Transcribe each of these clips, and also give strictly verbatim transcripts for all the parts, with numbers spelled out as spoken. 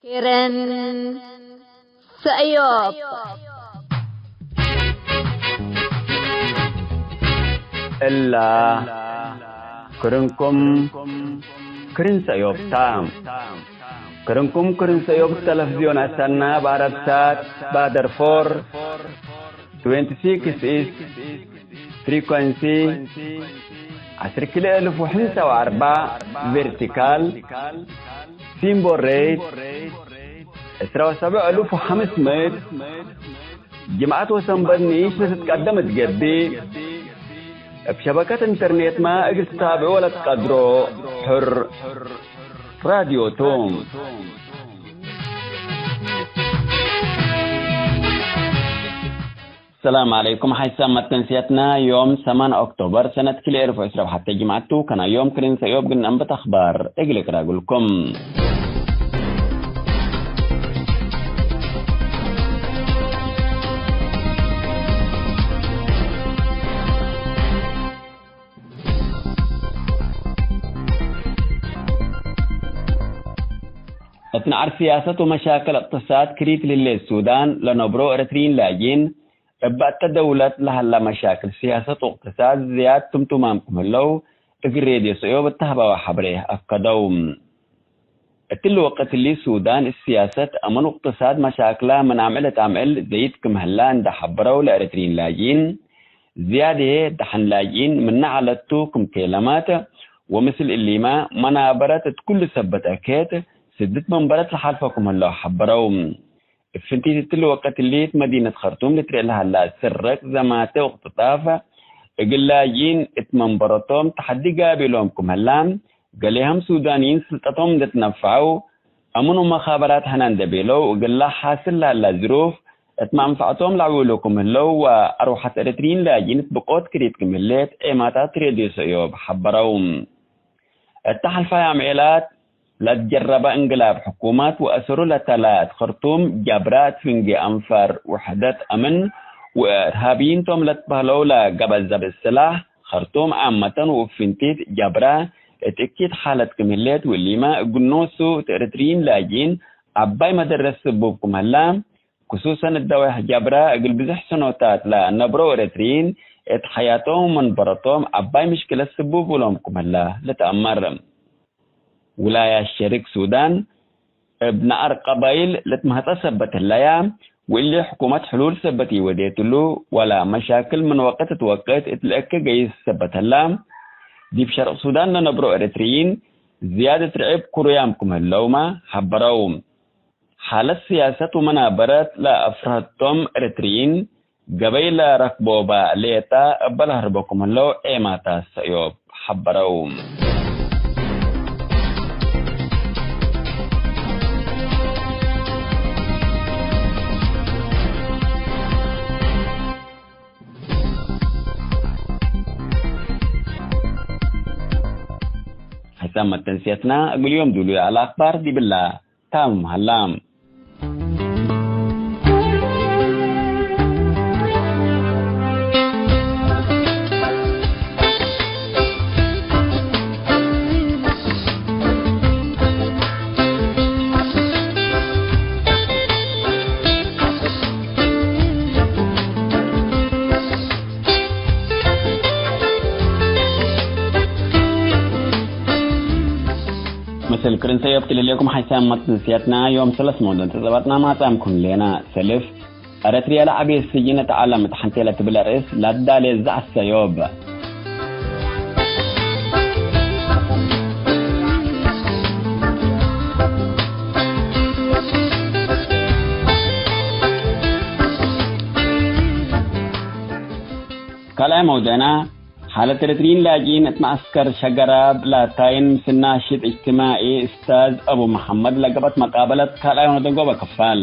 ክርን ሰእዮብ። እላ ክርንኩም ክርን ሰእዮብ ታ። ክርንኩም ክርን ሰእዮብ ተለፍዝዮን አሰና፣ በአረብ ሳት፣ ባደር ፎር፣ ትዌንቲ ሲክስ ኢስት፣ ፍሪኮንሲ ዐስር ክልኤ እልፍ ወሕምሳ ወአርበዕ፣ ቬርቲካል፣ ሲምቦል ሬት ዕስራ ወሰብዕ እልፍ ወሐምስ ምእት፣ ጅምዐት ወሰንበት ንኢሽ ለትትቀደም እት ገብእ፣ እብ ሸበከት ኢንተርኔትመ እግል ትታብዖ ለትቀድሮ ሕር ራድዮ ቱ። ሰላም ዐለይኩም። ሐይሳም መተንስያትና ዮም ሰማን ኦክቶበር ሰነት ክልኤ እልፍ ወዕስራ ወሐቴ ጅምዐት ቱ። ከና ዮም ክርን ሰእዮብ ግንአንበት አኽባር እግል እቅራግልኩም። እት ነዐር ስያሰት ወመሻክል እቅትሳድ ክሪት ለህሌት ሱዳን ለነብሮ ኤረትርዪን ላጅኢን፣ እበ እተ ደውለት ለሀላ መሻክል ስያሰት ወእቅትሳድ ዝያድ ትምቱማም ክም ህለው እግል ሬድዮ ሰእዮብ እተ ሀበወ ሐብሬ አከደው። እትሊ ወቅት እሊ ሱዳን እት ስያሰት አምን ወእቅትሳድ መሻክላ ምን አምዕል እት አምዕል ዘይድ ክም ህላ እንደ ሐበረው ለኤረትርዪን ላጅኢን፣ ዝያድ ህዬ ደሐን ላጅኢን ምነ ዐለቱ ክም ቴለማት፣ ወምስል እሊመ መናበረት እት ኩሉ ሰበት አኬት ስድት መንበረት ለሓልፈ ክም ህለው ሐበረው። እብ ፍንቲት እትሊ ወቅት እሊ እት መዲነት ከርቱም ልትርኤ ለሀላ ስረቅ፣ ዘማተ ወእቅትጣፍ እግል ላጅኢን እት መንበረቶም ተሐዲ ጋብእ እሎም ክም ህላ፣ ገሌሀም ሱዳንይን ስልጠቶም እንዴ ትነፈዐው፣ አምን ወመኻበራት ሐና እንዴ ቤለው፣ እግላ ሓስል ለሀላ ዝሩፍ እት መንፈዐቶም ለዐውሎ ክም ህለው ወአርወሐት ኤረትርዪን ላጅኢን እት ብቆት ክሪት ክም ህሌት ዔማታት ሬድዮ ሰእዮብ ሐበረው። እተ ሐልፋይ አምዔላት ለትጀረበ እንቅላብ ሕኩመት ወአሰሩ ለተላ እት ከርቱም ጀብራ እት ፍንጌ አንፋር ውሕደት አምን ወእርሃብይን ቶም ለትበህለው ለገበዘብ ስላሕ ከርቱም ዓመተን ወእብ ፍንቲት ጀብራ እት እኪት ሓለት ክም ህሌት ወእሊመ እግል ኖሱ እት ኤረትርዪን ላጅኢን ዐባይ መደረት ስቡብ ክም ህላ ክሱሰን እት ደዋይሕ ጀብራ እግል ብዝሕ ሰኖታት ለነብረው ኤረትርዪን እት ሐያቶም ወመንበረቶም ዐባይ ምሽክለት ስቡብ እሎም ክም ህላ ልትአመር። ውላያት ሸሪክ ሱዳን እብ ነዐር ቀባይል ልትመሀጸ ሰበት ህለያ፣ ወእሊ ሕኩመት ሕሉል ሰበት ኢወዴት እሉ፣ ወላ መሻክል ምን ወቅት እት ወቅት እት ለእከ ገይስ ሰበት ህላ፣ ዲብ ሸርቅ ሱዳን ለነብሮ ኤረትርዪን ዝያደት ርዕብ ክሩያም ክም ህለውመ ሐበረው። ሓለት ስያሰት ወመናበረት ለአፍረሀቶም ኤረትርዪን፣ ገበይ ለረክቦበ ሌጠ እበ ለሀርቦ ክም ህለው ዔማታት ሰእዮብ ሐበረው። ሕሳብ መተንስየትና እግል ዮም ዱሉይ አልአክባር ዲብላ። ታምም ሀላ። ምስል ክርን ሰእዮብ ትልሌኩም ሓይሳም መትንስያትና ዮም ሰለስ መውደን ተጸባጥና ማጻምኩም ሌና። ሰልፍ ኤረትርያ ለዐቤ ስጅን እት ዐለም እት ሐንቴ ለትብል ርእስ ለዳሌ ዘዐት ሰእዮብ። ካልኣይ መውደና፣ ሓለት ኤረትርዪን ላጅኢን እት መዐስከር ሸገራብ ላታይን ምስል ናሽጥ እጅትማዒ እስታዝ አቡ መሐመድ ለገብአት መቃበለት ካልኣይ ወነደንጎበ ክፋል።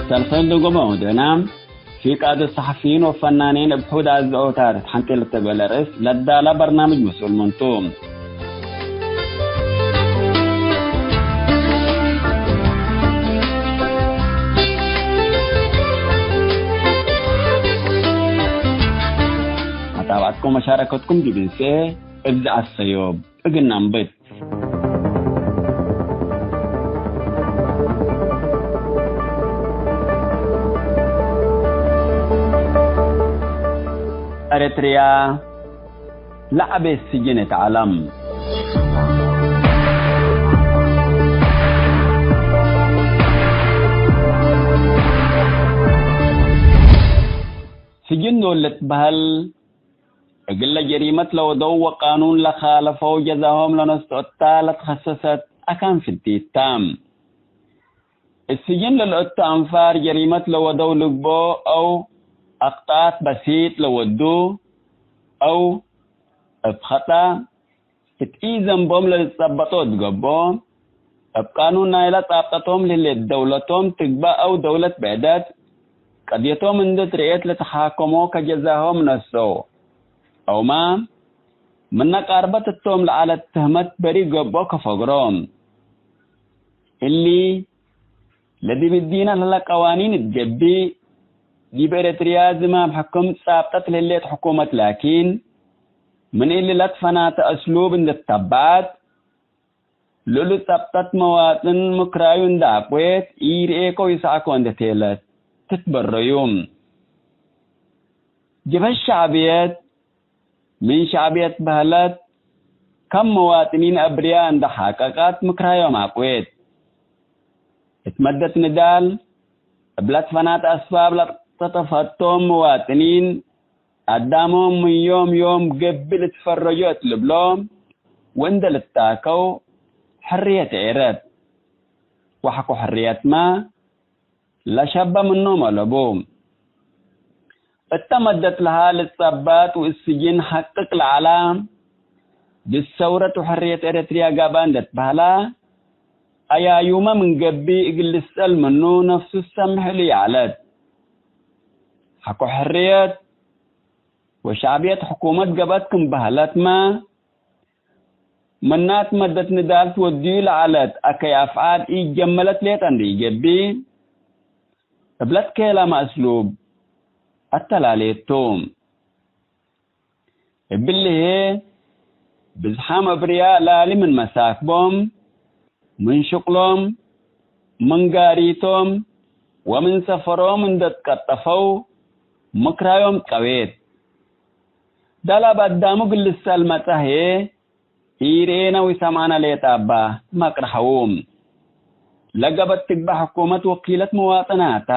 ሳልሳይ ወነደንጎበ መውደና፣ ፊቃድ ሰሐፊይን ወፈናኒን እብ ሑድ አዘኦታት እት ሐንቴ ለተበለ ርእስ ለዳላ በርናምጅ መስኡል ምንቱ። ወመሻረከትኩም ዲብ እንሴ እብ ዘአሰዮብ እግል ነንብት። ኤረትርያ ለዐቤት ስጅን እት ዐለም። ስጅን ዶል ልትበህል፣ እግለ ጀሪመት ለወደው ወቃኑን ለካለፈው ጀዛሆም ለነስኦ እታ ለትከሰሰት አካን ፍንቲት ተ። እት ስጅን ለልአቱ አንፋር ጀሪመት ለወደው ልግቦ አው አክጣት በሲጥ ለወዱ አው እብ ኸጠእ እት ኢዘንቦም ለልትጸበጦ እት ገብኦ፣ እብ ቃኑን ናይላ ጻብጠቶም ለህሌት ደውለቶም ትግበእ አው ደውለት ብዕደት፣ ቀድየቶም እንዴ ትርኤት ለተሓከሞ ከጀዛሆም ነስኦ። አውማ፣ ምነ ቃርበት እቶም ለዐለት ትህመት በሪ ገብኦ ከፈግሮ። እሊ፣ ለዲብ እዲነ ለህለ ቀዋኒን እት ገብእ፣ ዲብ ኤረትርያ ዝማም ሕክም ጻብጠት ለህሌት ሕኩመት ላኪን፣ ምን እሊ ለትፈናተ እስሉብ እንዴ ትተበዐት፣ ለእሉ ጸብጠት መዋጥን ምክራዩ እንዴ አቅዌት፣ ኢርኤኮ ይሰአኮ እንዴ ቴለት ትትበረዩ። ጀብሀት ሸዕብየት፣ ምን ሸዕብየት በህለት፣ ከም መዋጥኒን አብርያ እንዴ ሐቀቀት ምክራዮም አቅዌት። እት መደት ንዳል፣ እብ ለትፈናተ አስባብ ለቅጠጠፈቶም መዋጥኒን፣ አዳሞም ምን ዮም ዮም ገብእ ልትፈረጆ እት ልብሎ ወእንዴ ልታከው ሕርየት ዔረት ወሐቆ ሕርየትመ ለሸበ ምኖም አለቡ። እተ መደት ለሀ ልትጸበጥ ወእት ስጅን ሐቅቅ ለዐላ፣ ዲብ ሰውረት ወሕርየት ኤረትርያ ገብአ እንዴ ትበህላ፣ አያዩመ ምን ገብእ እግል ልስአል ምኑ ነፍሱ ትሰምሕ እሉ ይዐለት። ሐቆ ሕርየት ወሸዕብየት ሕኩመት ገብአት ክም በህለትመ፣ ምናት መደት ንዳል ትወድዩ ለዐለት አከይ አፍዓል ኢጀመለት ሌጠ እንዴ ኢገብእ፣ እብ ለትኬለመ እስሉብ አተላሌት ቱ። እብሊ ህዬ፣ ብዝሓም አብርያ ላሊ ምን መሳክቦም፣ ምን ሽቅሎም፣ ምን ጋሪቶም ወምን ሰፈሮም እንዴ ትቀጠፈው፣ ምክራዮም ቀዌት። ዳል አብ አዳሙ እግል ልሰአል መጽአ ህዬ፣ ኢርኤነ ወኢሰምዐነ ሌጠ እባ መቅርሐዉ። ለገበት ትግበእ ሕኩመት ወኪለት መዋጥናታ።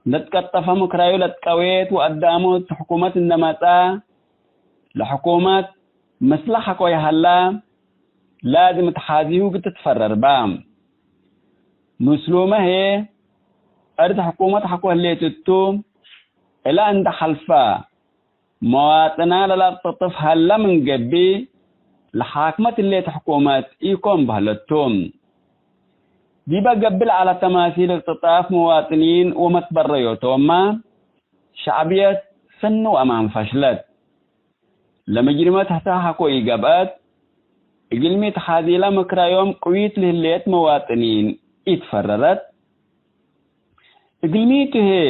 እንዴ ትቀጠፈ ምክራዩ ለትቀዌት ወአዳሙ እት ሕኩመት እንዴ መጽአ፣ ለሕኩመት ምስለ ሐቆ ይሀላ፣ ላዝም እት ሐዚሁ እግል ትትፈረር በ። ምስሉመ ህዬ፣ እርድ ሕኩመት ሐቆ ህሌት እቱ፣ እለ እንዴ ሐልፈ፣ መዋጥና ለለአቅጠጥፍ ሀለ ምን ገብእ፣ ለሓክመት ህሌት ሕኩመት ኢኮን በህለት ቱ። ዲበ ገብእ ለዐለ ተማሲል እቅትጣፍ መዋጥኒን ወመትበረዮቶምመ፣ ሸዕብየት ሰኒ ወአማን ፈሽለት። ለምጅርመት ህተ ሐቆ ኢገብአት፣ እግልሚ ተሓዚለ ምክራዮም ቅዊት ለህሌት መዋጥኒን ኢትፈረረት። እግልሚ ቱ ህዬ፣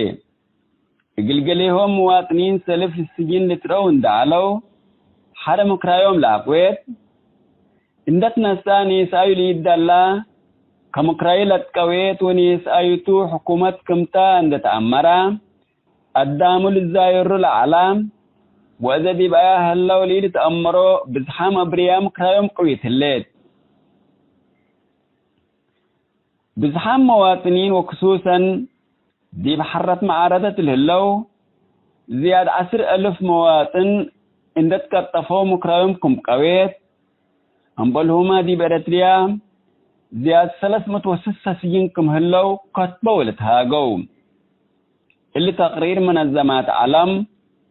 እግል ገሌሆም መዋጥኒን ሰልፍ ስጅን ልትረው እንዴ ዐለው፣ ሐረ ምክራዮም ለአቅዌት። እንዴ ትነስአ ኔስአዩ ለኢደላ፣ ከምክራዩ ለትቀዌት ወኔስአዩቱ ሕኩመት ክምተ እንዴ ተአመረ፣ አዳሙ ልዛየሩ ለዐላ፣ ወእዘ ዲብ አያ ህለው ለኢልትአመሮ ብዝሓም አብርያ ምክራዮም ቅዊት ህሌት። ብዝሓም መዋጥኒን ወክሱሰን ዲብ ሐረት መዓረደት ለህለው ዝያድ ዐስር አልፍ መዋጥን እንዴ ትቀጠፈው ምክራዮም ክም ቀዌት፣ እምበልሁመ ዲብ ኤረትርያ ዝያድ ሰለስ ምእት ወስሰ ስጅን ክም ህለው ከትበው ወልትሃገው። እሊ ተቅሪር መነዘማት ዐለም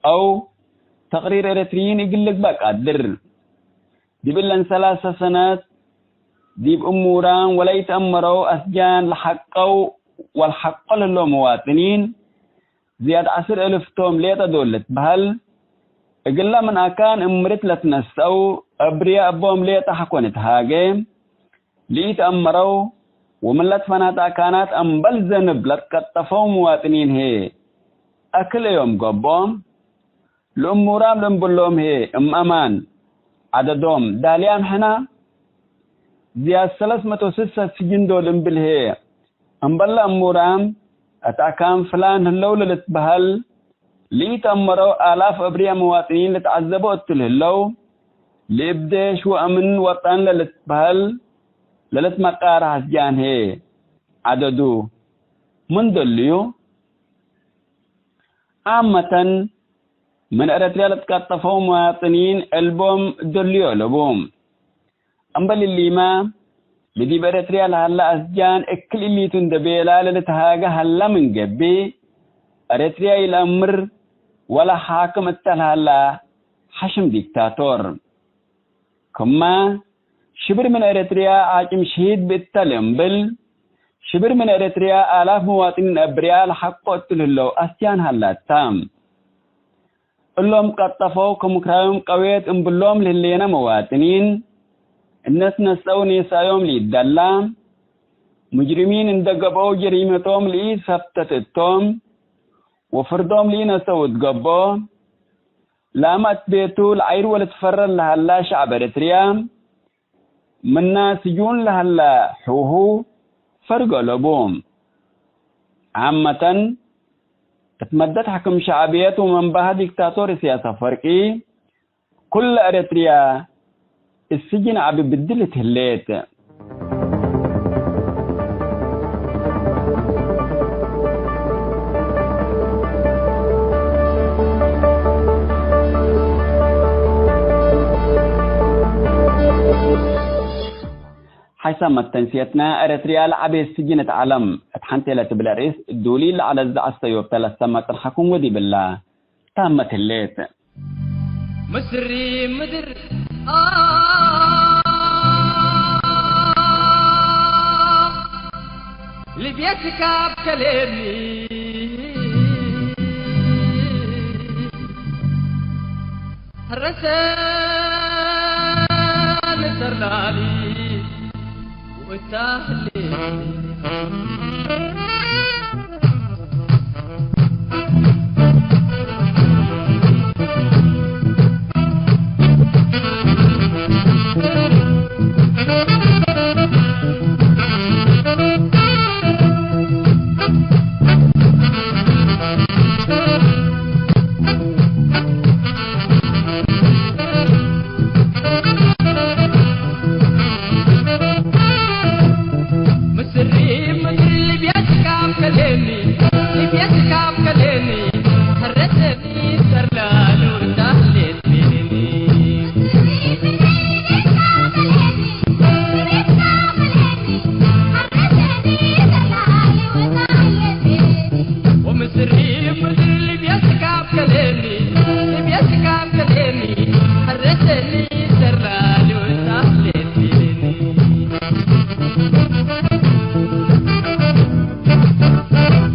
አው ተቅሪር ኤረትርዪን እግል ልግበእ ቀድር። ዲብ እለን ሰላሰ ሰነት ዲብ እሙራን ወለኢተአመረው አስጃን ለሐቀው ወለሐቆ ለህለው መዋጥኒን ዝያድ ዐስር እልፍ ቶም ሌጠ ዶል ልትበህል፣ እግለ ምን አካን እምርት ለትነሰአው አብርየ እቦም ሌጠ ሐቆ ንትሃጌ፣ ለኢተአመረው ወምን ለትፈናተ አካናት አምበል ዘንብ ለትቀጠፈው መዋጥኒን ህዬ አክል እዮም ገብኦም። ለእሙራም ለእምብሎም ህዬ እም አማን ዐደዶም ዳልያም ሕና ዝያድ ሰለስ መቶ ስሰ ስጅን ዶል እምብል ህዬ፣ እምበለ እሙራም እት አካን ፍላን ህለው ለልትበሀል፣ ለኢተአመረው አላፍ አብርየ መዋጥኒን ልትዐዘቦ እት ልህለው፣ ለእብ ዴሽ ወአምን ወጠን ለልትበሀል ለልትመቃረህ አስጃን ህዬ፣ ዐደዱ ምን ዶልዩ? ዓመተን፣ ምን ኤረትርያ ለትቀጠፈው መዋጥኒን ዕልቦም ዶልዩ አለቡ። እምበል እሊመ፣ ለዲብ ኤረትርያ ለሀለ አስጃን እክል እሊቱ እንዴ ቤላ ለልትሃገ ሀላ ምን ገብእ፣ ኤረትርያ ኢለአምር ወለ ሓክም እተ ለሀላ ሐሽም ዲክታቶር። ክመ፣ ሽብር ምን ኤረትርያ ዓጭም ሸሂድ ብእተ ለእምብል፣ ሽብር ምን ኤረትርያ አላፍ መዋጥኒን አብርያ ለሐቆ እት ልህለው አስጃን ሀላታ። እሎም ቀጠፈው ከምክራዮም ቀዌት እምብሎም ለህሌነ መዋጥኒን፣ እነት ነስአው ኔሳዮም ለኢደላ፣ ሙጅሪሚን እንዴ ገብአው ጀሪመቶም ለኢሰብተት እቶም፣ ወፍርዶም ለኢነሰው እት ገብኦ፣ ላመ እት ቤቱ ለዐይር ወልትፈረር ለሀላ ሸዐብ ኤረትርያ፣ ምና ስጁን ለሀላ ሑሁ ፈርግ አለቡ። ዓመተን፣ እት መደት ሕክም ሸዕብየት ወመንባሀ ዲክታቶር ኢሰያስ አፈወርቂ፣ ኩለ ኤረትርያ እት ስጅን ዐቢ ብድል እት ህሌት። ሐይሰ መተንስየትነ፣ ኤረትርያ ለዐቤት ስጅን እት ዐለም እት ሐንቴ ለትብል አርእስ ዱሊል ለዐለ ዘዐ ሰዮብተ ለሰመ ጽንሐኩም ወዲብላ ታመት ህሌት። ምስሪ ምድር ልቤት ካብ ከሌኒ፣ ሐረሰን ሰርላሊ ወታህሌ። ምስሪ ምድር ልቤት ካብ ከሌኒ፣ ልቤት ካብ ከሌኒ፣ ሐረሰኒ ሰርላሉ ታህሌት ቤኒ። ወምስሪ ምድር ልቤት ካብ ከሌኒ፣ ልቤት ካብ ከሌኒ፣ ሐረሰኒ ሰርላሉ ታህሌት ቤኒ።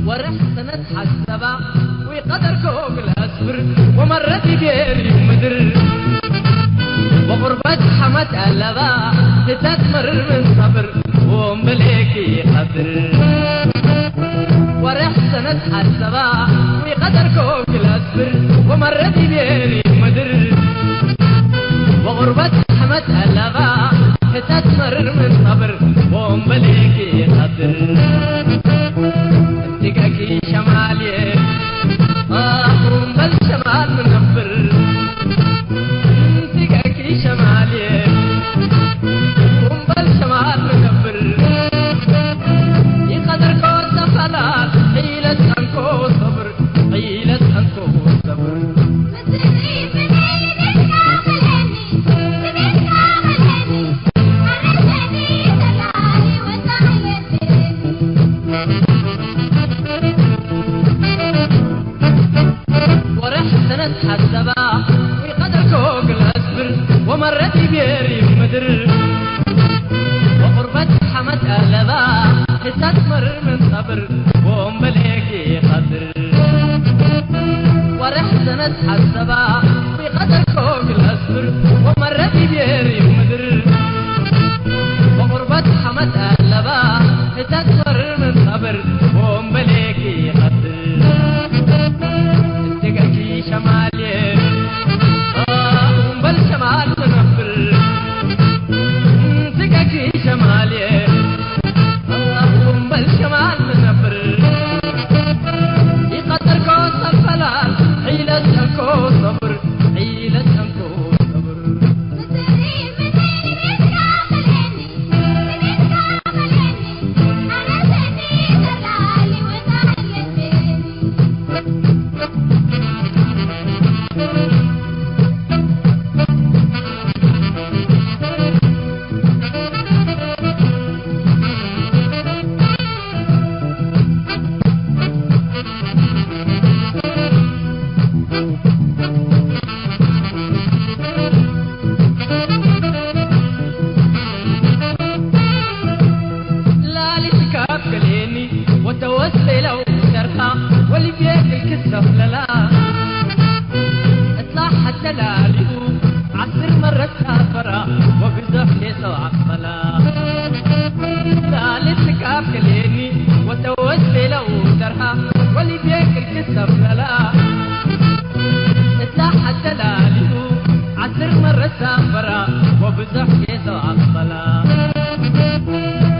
ወርሕ ሰነት ሐሰባ ወኢቀደርኮ እግል አስብር፣ ወመረ ዲቤ ሪም ምድር። ወቁርበት ሐመት አለባ፣ ህታት መርር ምን ሰብር፣ ወእምበሌኪ ቀድር። ወርሕ ሰነት ሐሰባ ወኢቀደርኮ እግል አስብር፣ ወመረ ዲቤ ሪም ምድር። ወቁርበት ሐመት አለባ፣ ህታት መርር ምን ሰብር፣ ወእምበሌኪ ቀድር። እትገኪ ሸማልየ፣ አሁን በል ሸማል ምነብር። እትገኪ ሸማልየ፣ አሁን በል ሸማል ምነብር። ኢቀደርኮ ሰፈላ፣ ሒለት አንኮ ሰብር። ዒለት አንኮ ሰብር። ወርሕ ሰነት ሐሰባ ወኢቀደርኮ እግል አስብር ወመረ ዲቤ ሪም ምድር። ወቁርበት ሐመት አለባ፣ ህታት መርር ምን ሰብር፣ ወእምበሌኪ ቀድር። ወርሕ ሰነት ሐሰባ፣ ወኢቀደርኮ እግል አስብር፣ ወመረ ዲቤ ሪም ምድር። ወቁርበት ሐመት አለባ፣ ህታት መርር ምን ሰብር፣ ወእምበሌኪ ቀድር። እትገኪ ሸማልየ፣ ወሊቤ ክልክሰብ ለላ እትላ ሐተ ላሊሁ ዐስር መረ ሳፈራ ወብዞሕ ጌሰ አቅበላ።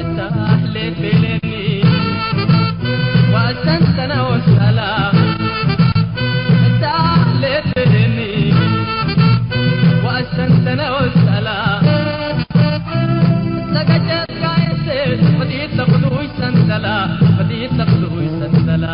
እታ ህሌት ቤሌኒ ወአስተንተነ ወሰላ። እታ ህሌት ቤሌኒ ወአስተንተነ ወሰላ። እትለ ገጨት ጋየሴ ፈዲት ለቅሉይ ሰንተላ፣ ፈዲት ለቅሉይ ሰንተላ።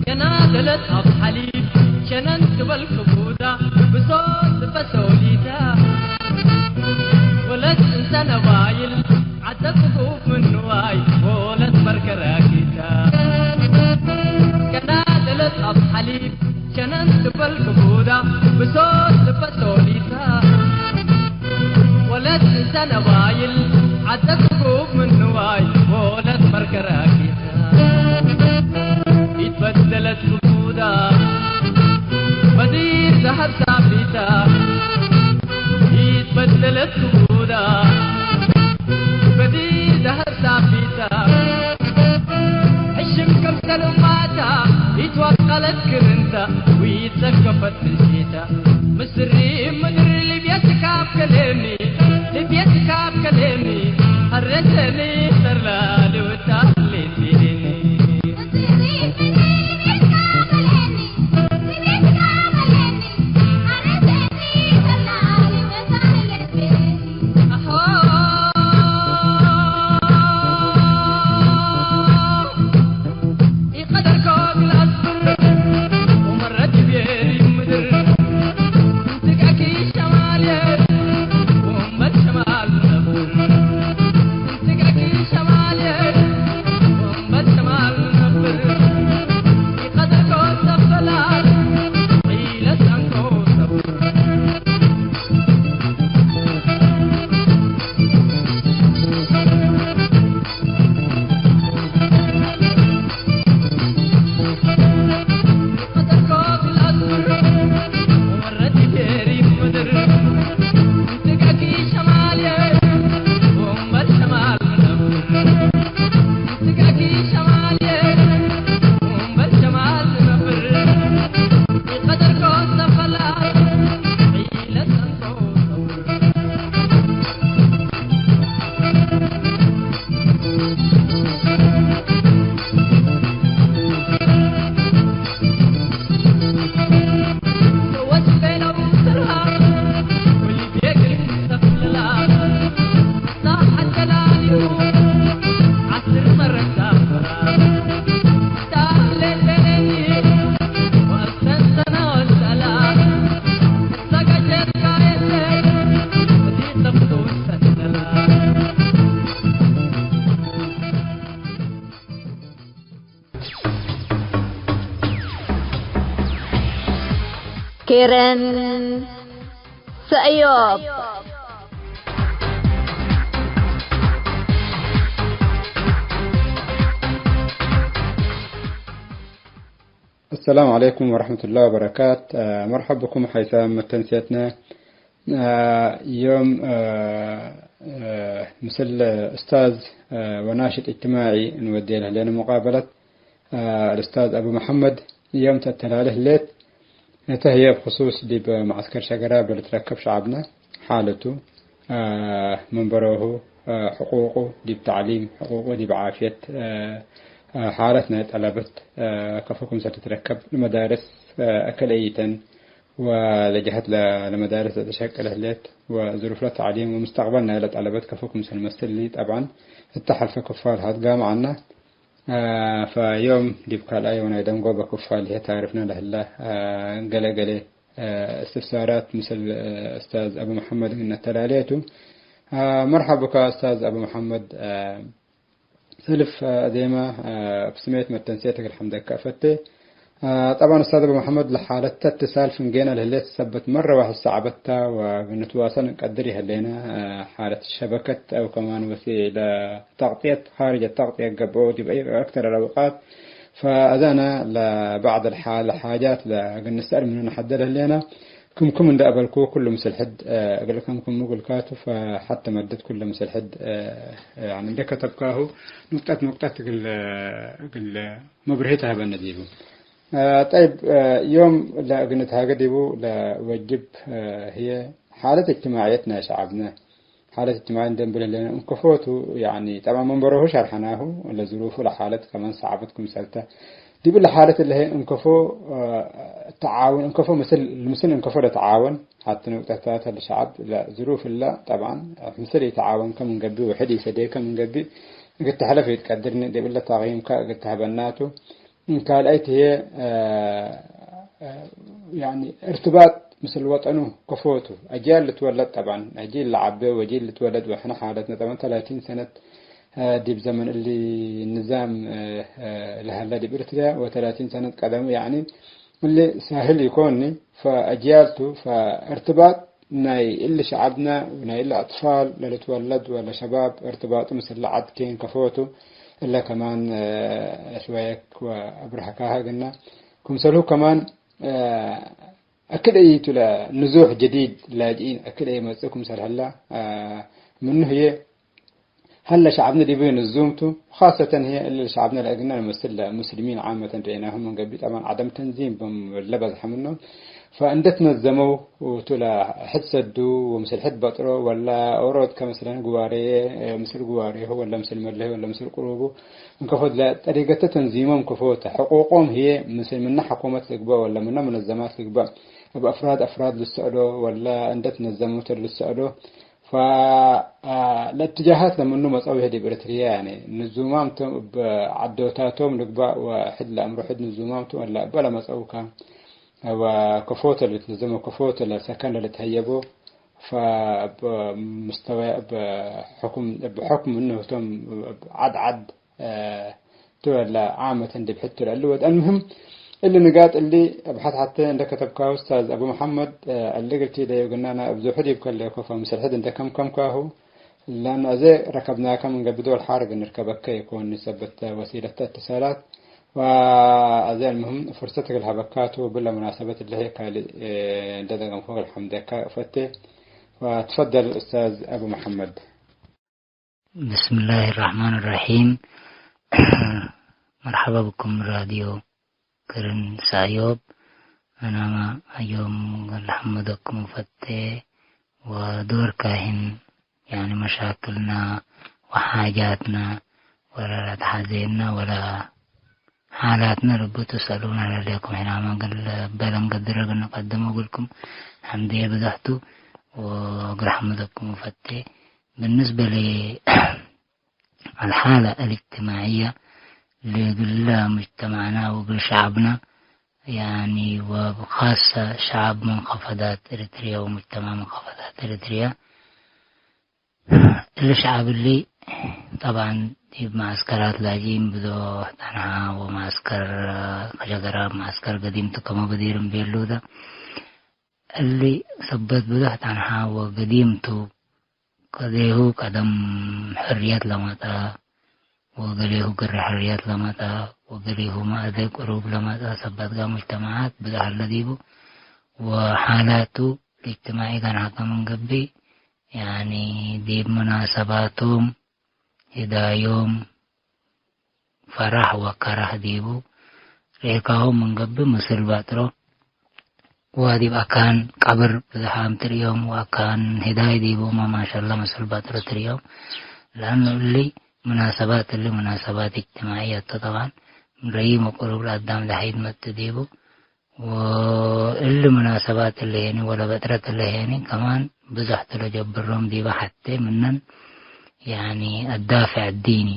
ገና ደለት አብ ሐሊብ ሸነን ትበል ክቡዳ፣ ብሶት በሶሊታ። ወለት እንሰ ነባይል ዐደ ጽፉፍ ምን ንዋይ፣ ወለት በርከ ራኪታ። ገና ደለት አብ ሐሊብ ሸነን ትበል ክቡዳ፣ ብሶት ልበ ሶሊታ። ወለት እንሰ ነባይል ዐደ ጽፉፍ ምን ንዋይ፣ ወለት በርከ ራኪታ። ኢትበደለት ክቡዳ በዲር ዘሀብ ሳፊታ። ኢትበደለት ክቡዳ በዲር ዘሀብ ሳፊታ። ሕሽም ክምሰል እማታ ኢትወቀለት ክርንታ ወኢትዘከፈት ትንሲታ። ምስሪ ምድር ልብየት ካብ ከሌኒ፣ ልብየት ካብ ከሌኒ፣ ሀረሰኒ ተርላ ልውታ ሌት ቤሌኒ። ኬረን ሰእዮብ። አሰላሙ ዐለይኩም ወረሕመቱላሂ ወበረካት። መርሐብ ብኩም ሐይሳም መተንስየትነ። ዮም ምስል ኡስታዝ ወናሽጥ እጅትማዒ እንወዴ ለህሌነ ሙቃበለት። አልኡስታዝ አቡ መሐመድ ዮም ተአተላሌ ህሌት። እተ ህዬ እብ ክሱስ ዲብ መዐስከር ሸገራብ ለልትረከብ ሸዐብነ፣ ሓለቱ፣ መንበሮሁ፣ ሕቁቁ ዲብ ተዕሊም፣ ሕቁቁ ዲብ ዓፍየት፣ ሓለት ናይ ጠለበት ከፎ ክምሰል ትትረከብ፣ ለመዳርስ አከለ ኢተን ወለጀሀት ለ-፣ ለመዳርስ ለተሸቅለ ህሌት ወዝሩፍ ለተዕሊም ወምስተቅበል ናይለ ጠለበት ከፎ ክምሰል መስል፣ ጠብዐን እተ ሐልፈ ክፋል ሀትጋም ዐልነ። አ፣ ፈዮም ዲብ ካልኣይ ወናይ ደንጎበ ክፋል ህዬ ታርፍነ ለህለ፣ አ፣ ገሌ ገሌ፣ አ፣ እስትፍሳራት ምስል፣ አ፣ ኡስታዝ አቡ መሐመድ እግል ነተላሌ ቱ። አ፣ መርሐብ ብካ ኡስታዝ አቡ መሐመድ። አ፣ ሰልፍ፣ አ፣ ዜመ፣ አ፣ እብ ስሜት መተንሴት እግል ሐምደከ እፈቴ። አ፣ ጠብዐን ኡስታዝ አቡ መሐመድ ለሓለት እትሳል ፍንጌነ ለህሌት ሰበት መረ ዋሕድ ሰዐበታ ወእግል ንትዋሰል እንቀድር ይሀሌነ። አ፣ ሓለት ሸበከት አው ከማን ወሲለ ተቅጥየት፣ ኻርጅ ተቅጥየት ገብኦ ዲብ አይ አክተር አልአውቃት ፈአዛና ለባዕድ ለሓ-፣ ለሓጃት ለእግል ንስተአር ምኑ ነሐደር ህሌና። ክም ክም እንደ አበልኩ፣ ኩሉ ምስል ሕድ፣ እ፣ እግል ከምክሙ እግልካቱ፣ ፈሐተ መደት ኩሉ ምስል ሕድ፣ እ፣ ያኒ እንደ ከተብካሁ፣ ኑቅጠት ኑቅጠት እግል፣ እግል መብርሂት ሀበነ ዲቡ። እ፣ ጠይብ፣ እ፣ ዮም ለእግል ንትሃገ ዲቡ ለወጅብ፣ እ፣ ህዬ ሓለት እጅትማዕየት ናይ ሸዐብነ። ሓለት እጅትማዕየት እንዴ እንብል ህሌነ እንከፎቱ፣ ያኒ፣ ጠብዐን መንበሮሁ ሸርሐናሁ፣ ለዝሩፉ ለሓለት ከማን ሰዓበት ክምሰልተ። ዲብ እለ ሓለት እለ ህዬ እንከፎ፣ እ፣ ተዓውን፣ እንከፎ ምስል፣ ምስል እንከፎ ለተዓወን፣ ሐቲ ንቅጠታት ለሸዐብ ለዝሩፍ እለ፣ ጠብዐን፣ ምስል ኢተዓወንከ ምን ገብእ፣ ውሕድ ኢሰዴከ ምን ገብእ፣ እግል ተሕለፍ ኢትቀድርኒ፣ ዲብ እለ ተቅይምከ እግል ተሀበናቱ። ካልኣይት ህዬ፣ እ፣ እ፣ ያኒ እርትባጥ ምስል ወጠኑ ከፎቱ። አጅያል ልትወለድ ጠብዐን፣ አጅያል ለዐቤ ወአጅያል ልትወለድ ወሕነ ሓለትነ ጠብዐን ተላቲን ሰነት፣ እ፣ ዲብ ዘመን እሊ ንዛም፣ እ፣ እ፣ ለሀለ ዲብ ኤርትርያ ወተላቲን ሰነት ቀደሙ፣ ያኒ እሊ ሳህል ኢኮኒ፣ ፈአጅያል ቱ፣ ፈእርትባጥ ናይ እሊ ሸዐብነ ወናይ እሊ አጥፋል ለልትወለድ ወለ ሸባብ እርትባጡ ምስል ለዐድ ኬን ከፎቱ። እለ ከማን፣ እ፣ ሽወየክ ወአብርሀካሀ እግልነ። ክምሰልሁ ከማን፣ እ፣ አክድ አይቱ ለንዙሕ ጀዲድ ላጅኢን አክድ አይ መጽእ ክምሰል ሀላ፣ እ፣ ምኑ ህዬ ሀለ ሸዐብነ ዲቡ ንዙም ቱ፣ ካሰተን ህዬ እሊ ለሸዐብነ ለእግልነ ለመስል ለሙስሊሚን ዓመተን ርኤናሁ ምን ገብእ፣ ጠብዐን ዐደም ተንዚም በም ለበዝሐ ምኖም። ፈእንደ ትነዘመው ቱ ለሕድ ሰዱ ወምስል ሕድ በጥሮ ወላ ኦሮት ከመስለን ግዋሬ፣ ምስል ግዋሬሁ ወላ ምስል መለሁ ወላ ምስል ቅሩቡ እንከፎት ለጠሪገተ ተንዚሞም ከፎተ። ሕቁቆም ህዬ ምስል ምነ ሕኩመት ልግበእ ወላ ምነ ሙነዘማት ልግበእ እብ አፍራድ አፍራድ ልሰአሎ ወላ እንደ ትነዘመው ተ ልሰአሎ። ፈ-፣ አ፣ ለእትጃሃት ለምኑ መጸው ህዬ ዲብ ኤረትርየ፣ ያኒ፣ ንዙማም ቶም እብ ዐዶታቶም ልግባእ ወሕድ ለአምሩ ሕድ ንዙማም ቶም እለ እበ ለመጸውከ ወከፎተ ለልትነዘም ወከፎተ ለሰከን ለልትሀየቦ፣ ፈእብ ምስተወ፣ እብ ሕኩም፣ እብ ሕኩም እኑ ህቶም እብ ዐድ ዐድ እ፣ ቱ እለ ዓመተን ዲብ ሕቱ ለእሉ ወድ። አልምህም፣ እሊ ንጋጥ እሊ እብ ሐት ሐቴ እንደ ከተብካሁ ኡስታዝ አቡ መሐመድ፣ እ፣ እሊ እግል ቲደዩ ግናና እብ ዙሑ ዲብ ከሌኮ ፈምስል ሕድ እንደ ከምከምካሁ፣ ለአኑ አዜ ረከብናከ ምን ገብእ ዶል ሓርግ እንርከበከ ኢኮን፣ ሰበት ወሲለት እትሳላት። ወአዜ አልምህም ፍርሰት እግል ሀበካቱ፣ ብለ ሙናሰበት እሊ ህዬ ካልእ፣ እ፣ እንደ ደገምኮ እግል ሐምደካ እፈቴ። ወትፈደል ኡስታዝ አቡ መሐመድ። ብስምላሂ ረሕማን ረሒም። መርሐባ ብኩም ራድዮ ክርን ሳዮብ። አናማ አዮም ለሐመደኩም ፈቴ ወዶር ካህን፣ ያኒ መሻክልና ወሓጃትና ወለ ለተሐዜና ወለ ሓላትነ ልቡ ትሰአሉነ ለሌኩም ሕናመ እግል በለን ገድር እግል ንቀድሞ እግልኩም ሐምድየ ብዘሕቱ ወእግል ሐምደኩም ፈቴ። ብንስበ ለአልሓለ አልእጅትማዕየ ለእግለ ሙጅተማዕና ወእግል ሸዐብና፣ ያኒ ወብካሰ ሸዐብ መንከፈዳት ኤረትርየ ወሙጅተማዕ መንከፈዳት ኤረትርየ፣ እሊ ሸዐብ እሊ፣ ጠብዐን፣ ዲብ መዐስከራት ላጅኢን ብዞሕ ጠንሐ፣ ወመዐስከር ከሸገራብ መዐስከር ገዲም ቱ ከመ በዲር እምቤሉ ተ። እሊ ሰበት ብዞሕ ጠንሐ ወገዲም ቱ፣ ከዴሁ ቀደም ሕርየት ለመጽአ፣ ወገሌሁ ግረ ሕርየት ለመጽአ፣ ወገሌሁመ አዜ ቅሩብ ለመጽአ ሰበት ጋር ሙጅተማዓት ብዝሕ ሀለ ዲቡ፣ ወሓላቱ ልእጅትማዒ ጋር ሐቀ ምን ገብእ፣ ያኒ ዲብ መናሰባቶም፣ ህዳዮም፣ ፈራህ ወከራህ ዲቡ ሬካሆም ምን ገብእ ምስል ባጥሮ፣ ወዲብ አካን ቀብር ብዝሓም ትርእዮም፣ ወአካን ህዳይ ዲቦመ ማሻላ ምስል ባጥሮ ትርእዮም። ለአኑ እሊ ሙናሰባት፣ እሊ ሙናሰባት እጅትማዕየት ተ፣ ጠብዓን ምን ረዪም ወቅሩብ ለአዳም ለሐይድ መጥ ዲቡ። ወእሊ ሙናሰባት እለ ሄኒ ወለ በጥረት እለ ሄኒ ከማን ብዞሕ ቱ ለጀብሮም ዲበ ሐቴ ምነን፣ ያኒ አዳፍዕ ዲኒ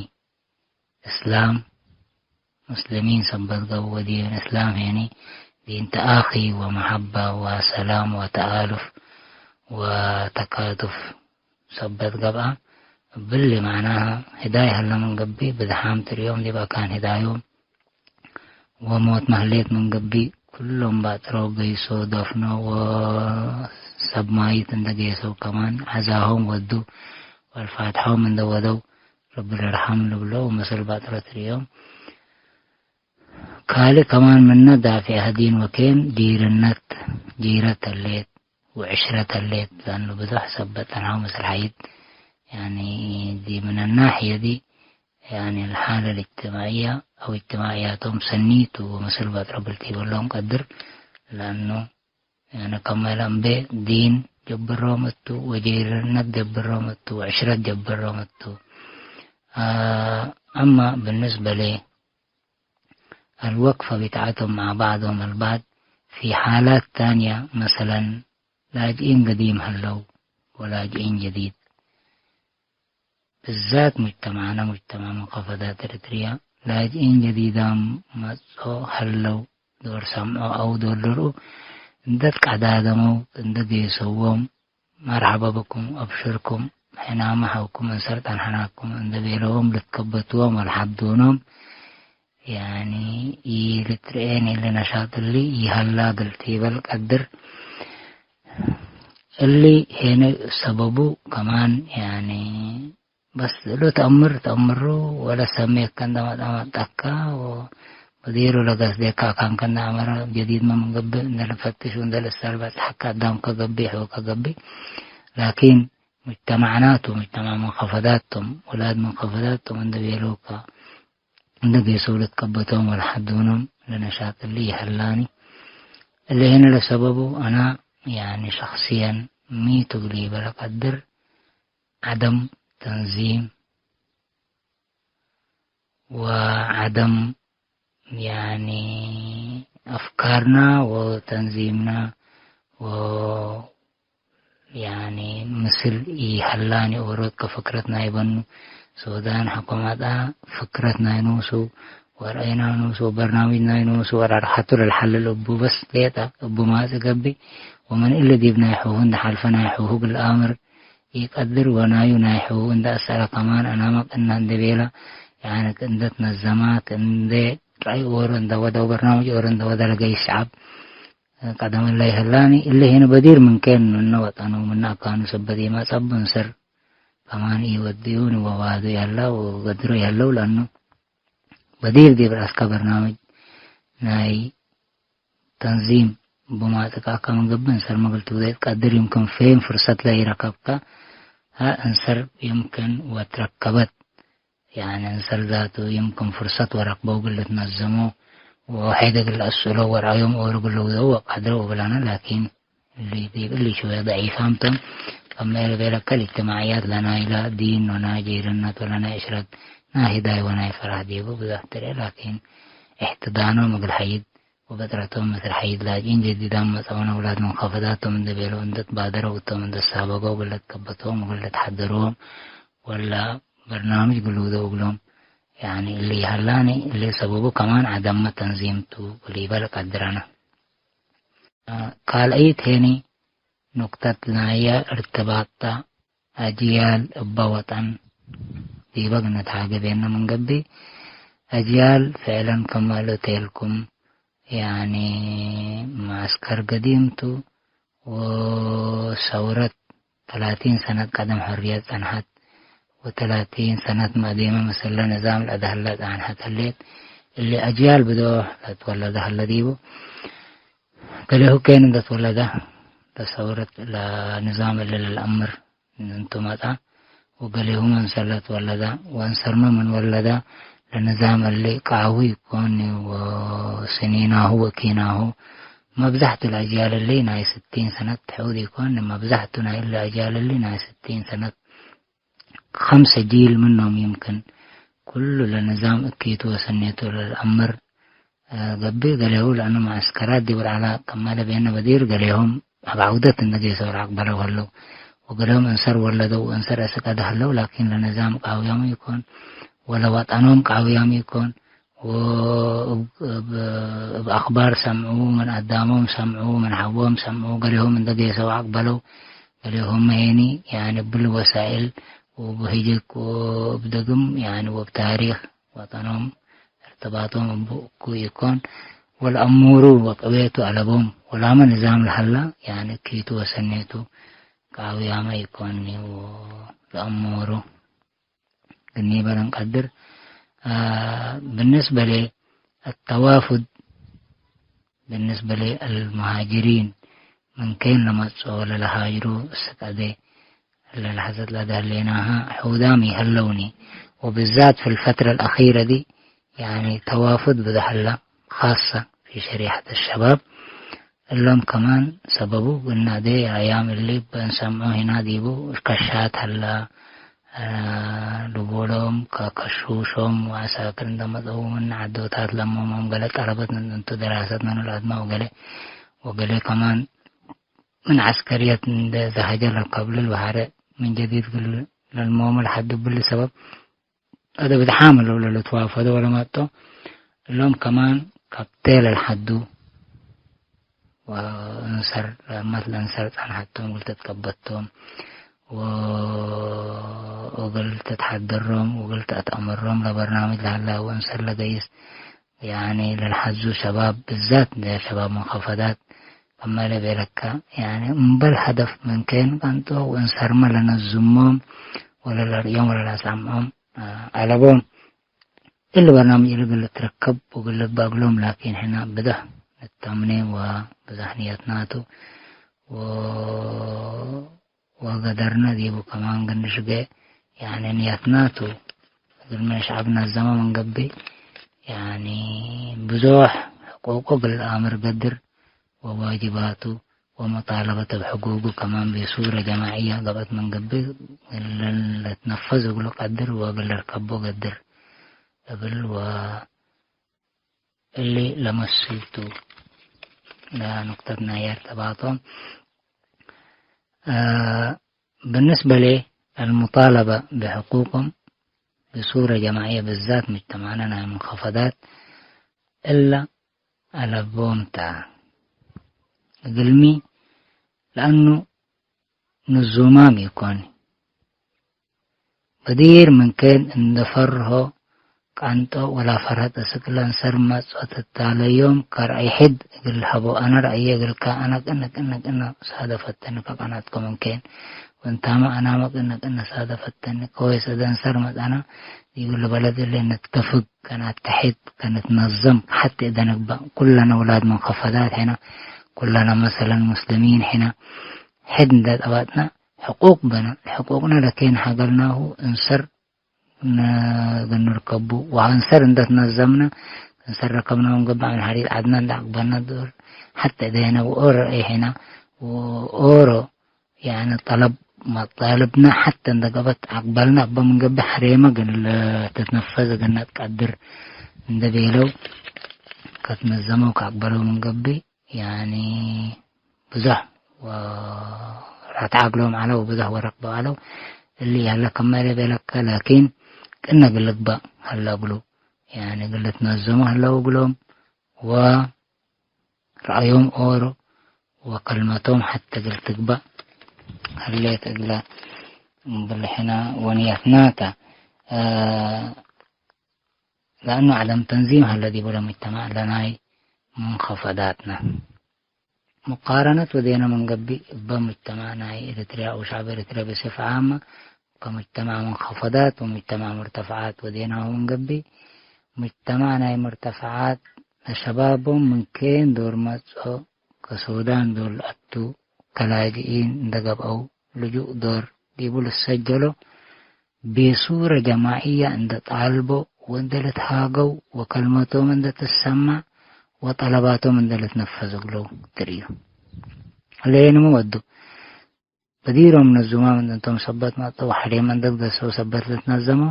እስላም፣ ሙስሊሚን ሰበት ገብእ ወዲን እስላም ሄኒ ዲን ተአኺ ወመሐባ ወሰላም ወተአሉፍ ወተካቱፍ ሰበት ገብአ። እብሊ መዕናሀ ህዳይ ሀለ ምን ገብእ ብዝሓም ትርእዮም ዲብ አካን ህዳዮም ወሞት መህሌት ምን ገብእ፣ ኩሎም ባጥሮ ገይሶ ደፍኖ ወሰብ ማይት እንደ ገይሶ ከማን ዐዛሆም ወዱ፣ ወአልፋትሖም እንደ ወደው ረቢ ለርሐም ልብሎ ወምስል ባጥሮ ትርእዮም። ካልእ ከማን ምነ ዳፊዐ ዲን ወኬን ጂርነት፣ ጂረት ህሌት ወዕሽረት ህሌት፣ ለአኑ ብዙሕ ሰበት ተንሐው ምስል ሐይት፣ ያኒ ዲብ ምነ ናሕየ ዲ፣ ያኒ ለሓለ ልእጅትማዕየ አው እጅትማዕያቶም ሰኒ ቱ ወምስል በጥረ ብልቲ በሎም ቀድር፣ ለአኑ ያኒ ከመ ለእምቤ ዲን ጀብሮም እቱ ወጂርነት ጀብሮም እቱ ወዕሽረት ጀብሮም እቱ። አ፣ አማ ብንስበ ለ አልወቅፈ ቢትዓቶም መዐ ባዕዶም አልባዕድ ፊ ሓላት ታንየ፣ መሰለን ላጅኢን ገዲም ሀለው ወላጅኢን ጀዲድ። ብዛት ሙጅተማዕነ፣ ሙጅተማዕ መንከፈዳት ኤረትርያ፣ ላጅኢን ጀዲዳም መጽኦ ሀለው፣ ዶር ሰምዖ አው ዶር ልርኡ እንደ ትቀዳደመው፣ እንደ ጌሰዎም፣ መርሐበ ብኩም፣ አብሽርኩም፣ ሕናመ ሐውኩም፣ እንሰር ጠንሐናኩም እንደ ቤለዎም ልትከበትዎም ወለሐዱኖም፣ ያኒ ኢልትርኤን እሊ ነሻጥ እሊ ይሀላ እግል ቲበል ቀድር። እሊ ሄነ ሰበቡ ከማን ያኒ በስ እሉ ተአምር ተአምሩ ወለ ሰሜከ እንደ መጣ መጣካ ወዲሩ ለገስዴካ አካንከ እንደ አመረ ጀዲድ መ ምን ገብእ እንደ ልፈትሽ ወእንደ ልሳል በጽሐከ አዳምከ ገብእ ሕውከ ገብእ። ላኪን ሙጅተማዕናቱ ሙጅተማዕ መንከፈዳት ቶም፣ ውላድ መንከፈዳት ቶም እንደ ቤለውከ እንደ ጌሰው ልትቀበቶም ወለሐዱኖም ለነሻጥ እሊ ይሀላኒ። እሊ ህነ ለሰበቡ አና ያኒ ሸክስየን ሚ ቱ እግል ኢበለ ቀድር ዐደም ተንዚም ወዐደም ያኒ አፍካርና ወተንዚምና ወ ያኒ ምስል ኢሀላኒ ኦሮት ከፍክረት ናይ በኑ ሶዳን ሐኮማጣ ፍክረት ናይ ኖሱ ወረአይና ኖሱ ወበርናምጅ ናይ ኖሱ ወራርሐቱ ለልሐልል እቡ በስ ሌጠ እቡ ማጽእ ገብእ ወምን እሊ ዲብ ናይ ሑሁ እንደ ሐልፈ ናይ ሑሁ እግል አምር ኢቀድር ወናዩ ናይ ሑሁ እንደ አሰአለ ከማን አናመ ቅና እንደ ቤለ ያኒ እንደ ትነዘማ እንደ ረአይ ኦሮ እንደ ወደ ወበርናምጅ ኦሮ እንደ ወደ ለገይስ ሸዐብ ቀደም እለ ይሀላኒ፣ እሊ ህኒ በዲር ምን ኬን ምነ ወጠኑ፣ ምነ አካኑ ሰበት ኢመጸቡ እንሰር ከማን ኢወድዩኒ ወዋዱ ያላ ወገድሮ ያለው፣ ለአኑ በዲር ዲብ ረአስከ በርናምጅ ናይ ተንዚም እቡ ማጽእ ከአከ ምን ገብእ እንሰር መግል ትውዴ ትቀድር፣ ይምክን ፌን ፍርሰት ለኢረከብከ፣ ሀ እንሰር ይምክን ወትረከበት። ያኒ እንሰር ዛቱ ይምክን ፍርሰት ወረክበው እግል ልትነዘሞ ወወሒድ እግል ለአስእሎ ወረአዮም ኦሮ እግል ልውደው ወቃድረው እብላነ። ላኪን እሊ ዲብ እሊ ሽወየ ደዒፋም ቶም። ከመ እለ ቤለከ ለእጅትማዕያት ለናይለ ዲን ወናይ ጂርነት ወለናይ ዕሽረት ናይ ህዳይ ወናይ ፈራህ ዲቡ ብዛት ትርኤ። ላኪን እሕትዳኖም እግል ሐይድ ወበጥረቶም ምስል ሐይድ ላጅኢን ጀዲዳም መጽአውን አውላድ መንከፈዳቶም እንደ ቤለው እንደ ትባደረው እቶም እንደ ተሳበገው እግል ልትከበቶም እግል ልትሐደርዎም ወለ በርናምጅ ግሉደው እግሎም። ያኒ እሊ ይሀላኒ፣ እሊ ሰበቡ ከማን ዐደመ ተንዚም ቱ እሊበ ለቀድረነ። ካልአይት ሄኒ ኑክተት ናየ እርትባጥ ተ። አጅያል እበ ወጠን ዲበ ግንትሃጌ ቤነ ምን ገብእ፣ አጅያል ፍዕለን ክመ እሉ ቴልኩም፣ ያኒ መዐስከር ገዲም ቱ፣ ወሰውረት ተላቲን ሰነት ቀደም ሕርየት ጸንሐት፣ ወተላቲን ሰነት መአዴመ ምስለ ንዛም ለአደህለ ጸንሐት ህሌት። እሊ አጅያል ብዶሕ ለትወለደ ሀለ ዲቡ። ገሌሁ ኬን እንደ ትወለደ ለሰውረት ለንዛም እሊ ለልአምር እንቱ መጽአ፣ ወገሌሁመ እንሰር ለትወለደ ወእንሰርመ ምን ወለደ ለንዛም እሊ ቃዊ ኢኮን ወስኒናሁ ወኪናሁ። መብዛሕቱ ለአጅያል እሊ ናይ ስቲን ሰነት ሕውድ ኢኮን፣ መብዛሕቱ ናይ እሊ አጅያል እሊ ናይ ስቲን ሰነት ከምሰ ጂል ምኖም ይምክን ኩሉ ለንዛም እኪቱ ወሰኔቱ ለልአምር ገብእ። ገሌሁ ለእኑ መዐስከራት ዲብ ለዐላ ከመ ለቤነ በዲር፣ ገሌሆም እብ ዐውደት እንደ ጌሰው ለአቅበለው ሀለው፣ ወገሌሆም እንሰር ወለደው ወእንሰር አስቀደ ሀለው። ላኪን ለንዛም ቃውያሙ ኢኮን ወለወጠኖም ቃውያሙ ኢኮን፣ ወእብ፣ እብ፣ እብ አክባር ሰምዑ፣ ምን አዳሞም ሰምዑ፣ ምን ሐዎም ሰምዑ። ገሌሆም እንደ ጌሰው አቅበለው፣ ገሌሆም ሄኒ፣ ያኒ እብሊ ወሳእል ወእብ ህጅክ ወእብ ደግም፣ ያኒ ወእብ ታሪክ ወጠኖም እርትባጦም እቡ እኩይ ኢኮን፣ ወለአሙሩ ወቅቤቱ አለቦም፣ ወላመ ንዛም ለሀላ፣ ያኒ እኪቱ ወሰኔቱ ቃውያመ ኢኮን ወለአሙሩ። ግኒበ ለንቀድር። አ፣ ብንስበ ለ التوافد بالنسبة للمهاجرين፣ ምን ኬን ለመጽኦ ለለሃጅሩ እስክ አዜ ለለሐዘት ለአዜ ህሌናሀ ሕውዳም ይሀለውኒ። ወብዛት في الفترة الأخيرة ዲ፣ ያኒ ተዋፉድ ብዘሕ ህለ፣ خاصة في شريحة الشباب። እሎም ከማን ሰበቡ፣ እነ አዜ አያም እሊ እበ እንሰምዖ ህና ዲቡ ከሻት ሀላ፣ አ፣ ልቦሎም ከከሹሾም ወዐሳክር እንደ መጽአው ምን ዐዶታት ለሞሞም ገሌ ጠለበት ምን እንቱ ደራሰት ምኑ ለአድመ ወገሌ፣ ወገሌ ከማን ምን ዐስከርየት እንደ ዘሀጀ ለከብልል በሐረ ምን ጀዲድ እግል ለልሞሙ ለሐዱ እብሊ ሰበብ አደብ ድሓም እሉ ለልትዋፈዶ ወለመጦ እሎም ከማን ካብቴ ለልሐዱ ወእንሰር ለእመት ለእንሰር ጸንሐቶም እግል ትትከበቶም ወእግል ትትሐደሮም ወእግል ተአትአመሮም ለበርናምጅ ለሀላ ወእንሰር ለገይስ ያኒ ለልሐዙ ሸባብ ብዛት እንደ ሸባብ መንኸፈዳት ከመ ለቤለከ፣ ያኒ እምበል ሀደፍ ምን ኬን ቀንጦ ወእንሰርመ ለነዝሞም ወለለርእዮም ወለለአሰምዖም አለቦም። እሊ በርናምጅ እሊ እግል ልትረከብ ወእግል ልባግሎም ላኪን ሕነ ብዘሕ ንተምኔ ወብዘሕ ንየትናቱ ወ ወገደርነ ዲቡ ከማን ግንሽገ፣ ያኒ ንየትናቱ እግልሚ ለሸዐብ ነዘመ ምን ገብእ፣ ያኒ ብዙሕ ሕቁቁ እግል ለአምር ገድር ወዋጅባቱ ወመጣለበት እብ ሕጉጉ ከማን ቤሱረ ጀማዕየ ገብአት ምን ገብእ፣ እለን ለትነፈዝ እግሉ ቀድር ወእግል ልርከቦ ገድር እብል ወ እሊ ለመስል ቱ። ለኑክተት ናይ እርትባጦም፣ አ፣ ብንስበ ለ አልሙጣለበ ብሕቁቆም ብሱረ ጀማዕየ ብዛት ሙጅተማዕነ ናይ ሙንኸፈዳት እለ አለቦም ተ። እግልሚ ለአኑ ንዙማም ኢኮን። በዲር ምን ኬን እንደ ፈርሆ ቀንጦ ወላ ፈርሀት እስክ ለእንሰር መጽኦ ትታለዮም ከርአይ ሕድ እግል ሀቦ፣ አነ ረአየ እግልከ፣ አነ ቅነ ቅነ ቅነ ሳደፈተኒ ከቀናትኮ ምን ኬን፣ ወእንታመ አናመ ቅነ ቅነ ሳደፈተኒ፣ ከወይስ እደ እንሰር መጽአነ ዲብለ በለድ እለ ንትከፍግ፣ ከነአተሕድ፣ ከንትነዘም፣ ሐቴ እደ ንግበእ፣ ኩለነ ውላድ መንኸፈዳት ሕነ፣ ኩለነ መሰለን ሙስልሚን ሕነ፣ ሕድ እንደ ጠበጥነ፣ ሕቁቅ በነ፣ ሕቁቅነ ለኬን ሐገልናሁ እንሰር ነ-፣ እግል ንርከቡ፣ ወአንሰር እንደ ትነዘምነ፣ እንሰር ረከብነ ወንገብእ ምን ሐዲድ ዐድነ እንደ አቅበልነ ዶር፣ ሐቴ እዴነ ወኦሮ ኤ ሕነ፣ ወኦሮ፣ ያኒ፣ ጠለብ መጣልብነ ሐቴ እንደ ገብአት አቅበልነ እበ ምን ገብእ፣ ሐሬመ እግል ትትነፈዝ እግልነ ትቀድር እንደ ቤለው፣ ከትነዘመው ከአቅበለው ምን ገብእ፣ ያኒ ብዙሕ ወ-፣ ራትዓግሎም ዐለው፣ ብዙሕ ወረቅበው ዐለው። እሊ ያለ ከመ ለቤለከ ላኪን ቅነ እግል ልግበእ ሀለ እግሉ። ያኒ እግል ልትነዘሙ ሀለው እግሎም ወረአዮም ኦሮ ወከልመቶም ሐቴ እግል ትግበእ ሀሌት እግለ እምብል ሕነ ወንየትናተ። እ፣ ለአኑ ዐደም ተንዚም ሀለ ዲቡ ለሙጅተማዕ ለናይ ሙንኸፈዳትነ። ሙቃረነት ወዴነ ምን ገብእ፣ እበ ሙጅተማዕ ናይ ኤሪትርያ ወሸዐብ ኤሪትርያ ብስፍ ዓመ፣ ከሙጅተማዕ ሙንኸፈዳት ወሙጅተማዕ ሙርተፈዓት ወዴናሁ ምን ገብእ፣ ሙጅተማዕ ናይ ሙርተፈዓት ለሸባቦም ምን ኬን ዶር መጽኦ፣ ከሱዳን ዶል አቱ፣ ከላጅኢን እንደ ገብአው፣ ልጁእ ዶር ዲቡ ልሰጀሎ፣ ቤሱረ ጀማዕየ እንደ ጣልቦ ወእንደ ልትሃገው ወከልመቶም እንደ ትሰማዕ ወጠለባቶም እንደ ልትነፈዝ እግለው ትርእዩ። ለኤንሙ ወዱ በዲሮም ነዙማም እንቶም ሰበት መጠው ሐሬመ እንደ ትገሰው ሰበት ልትነዘመው፣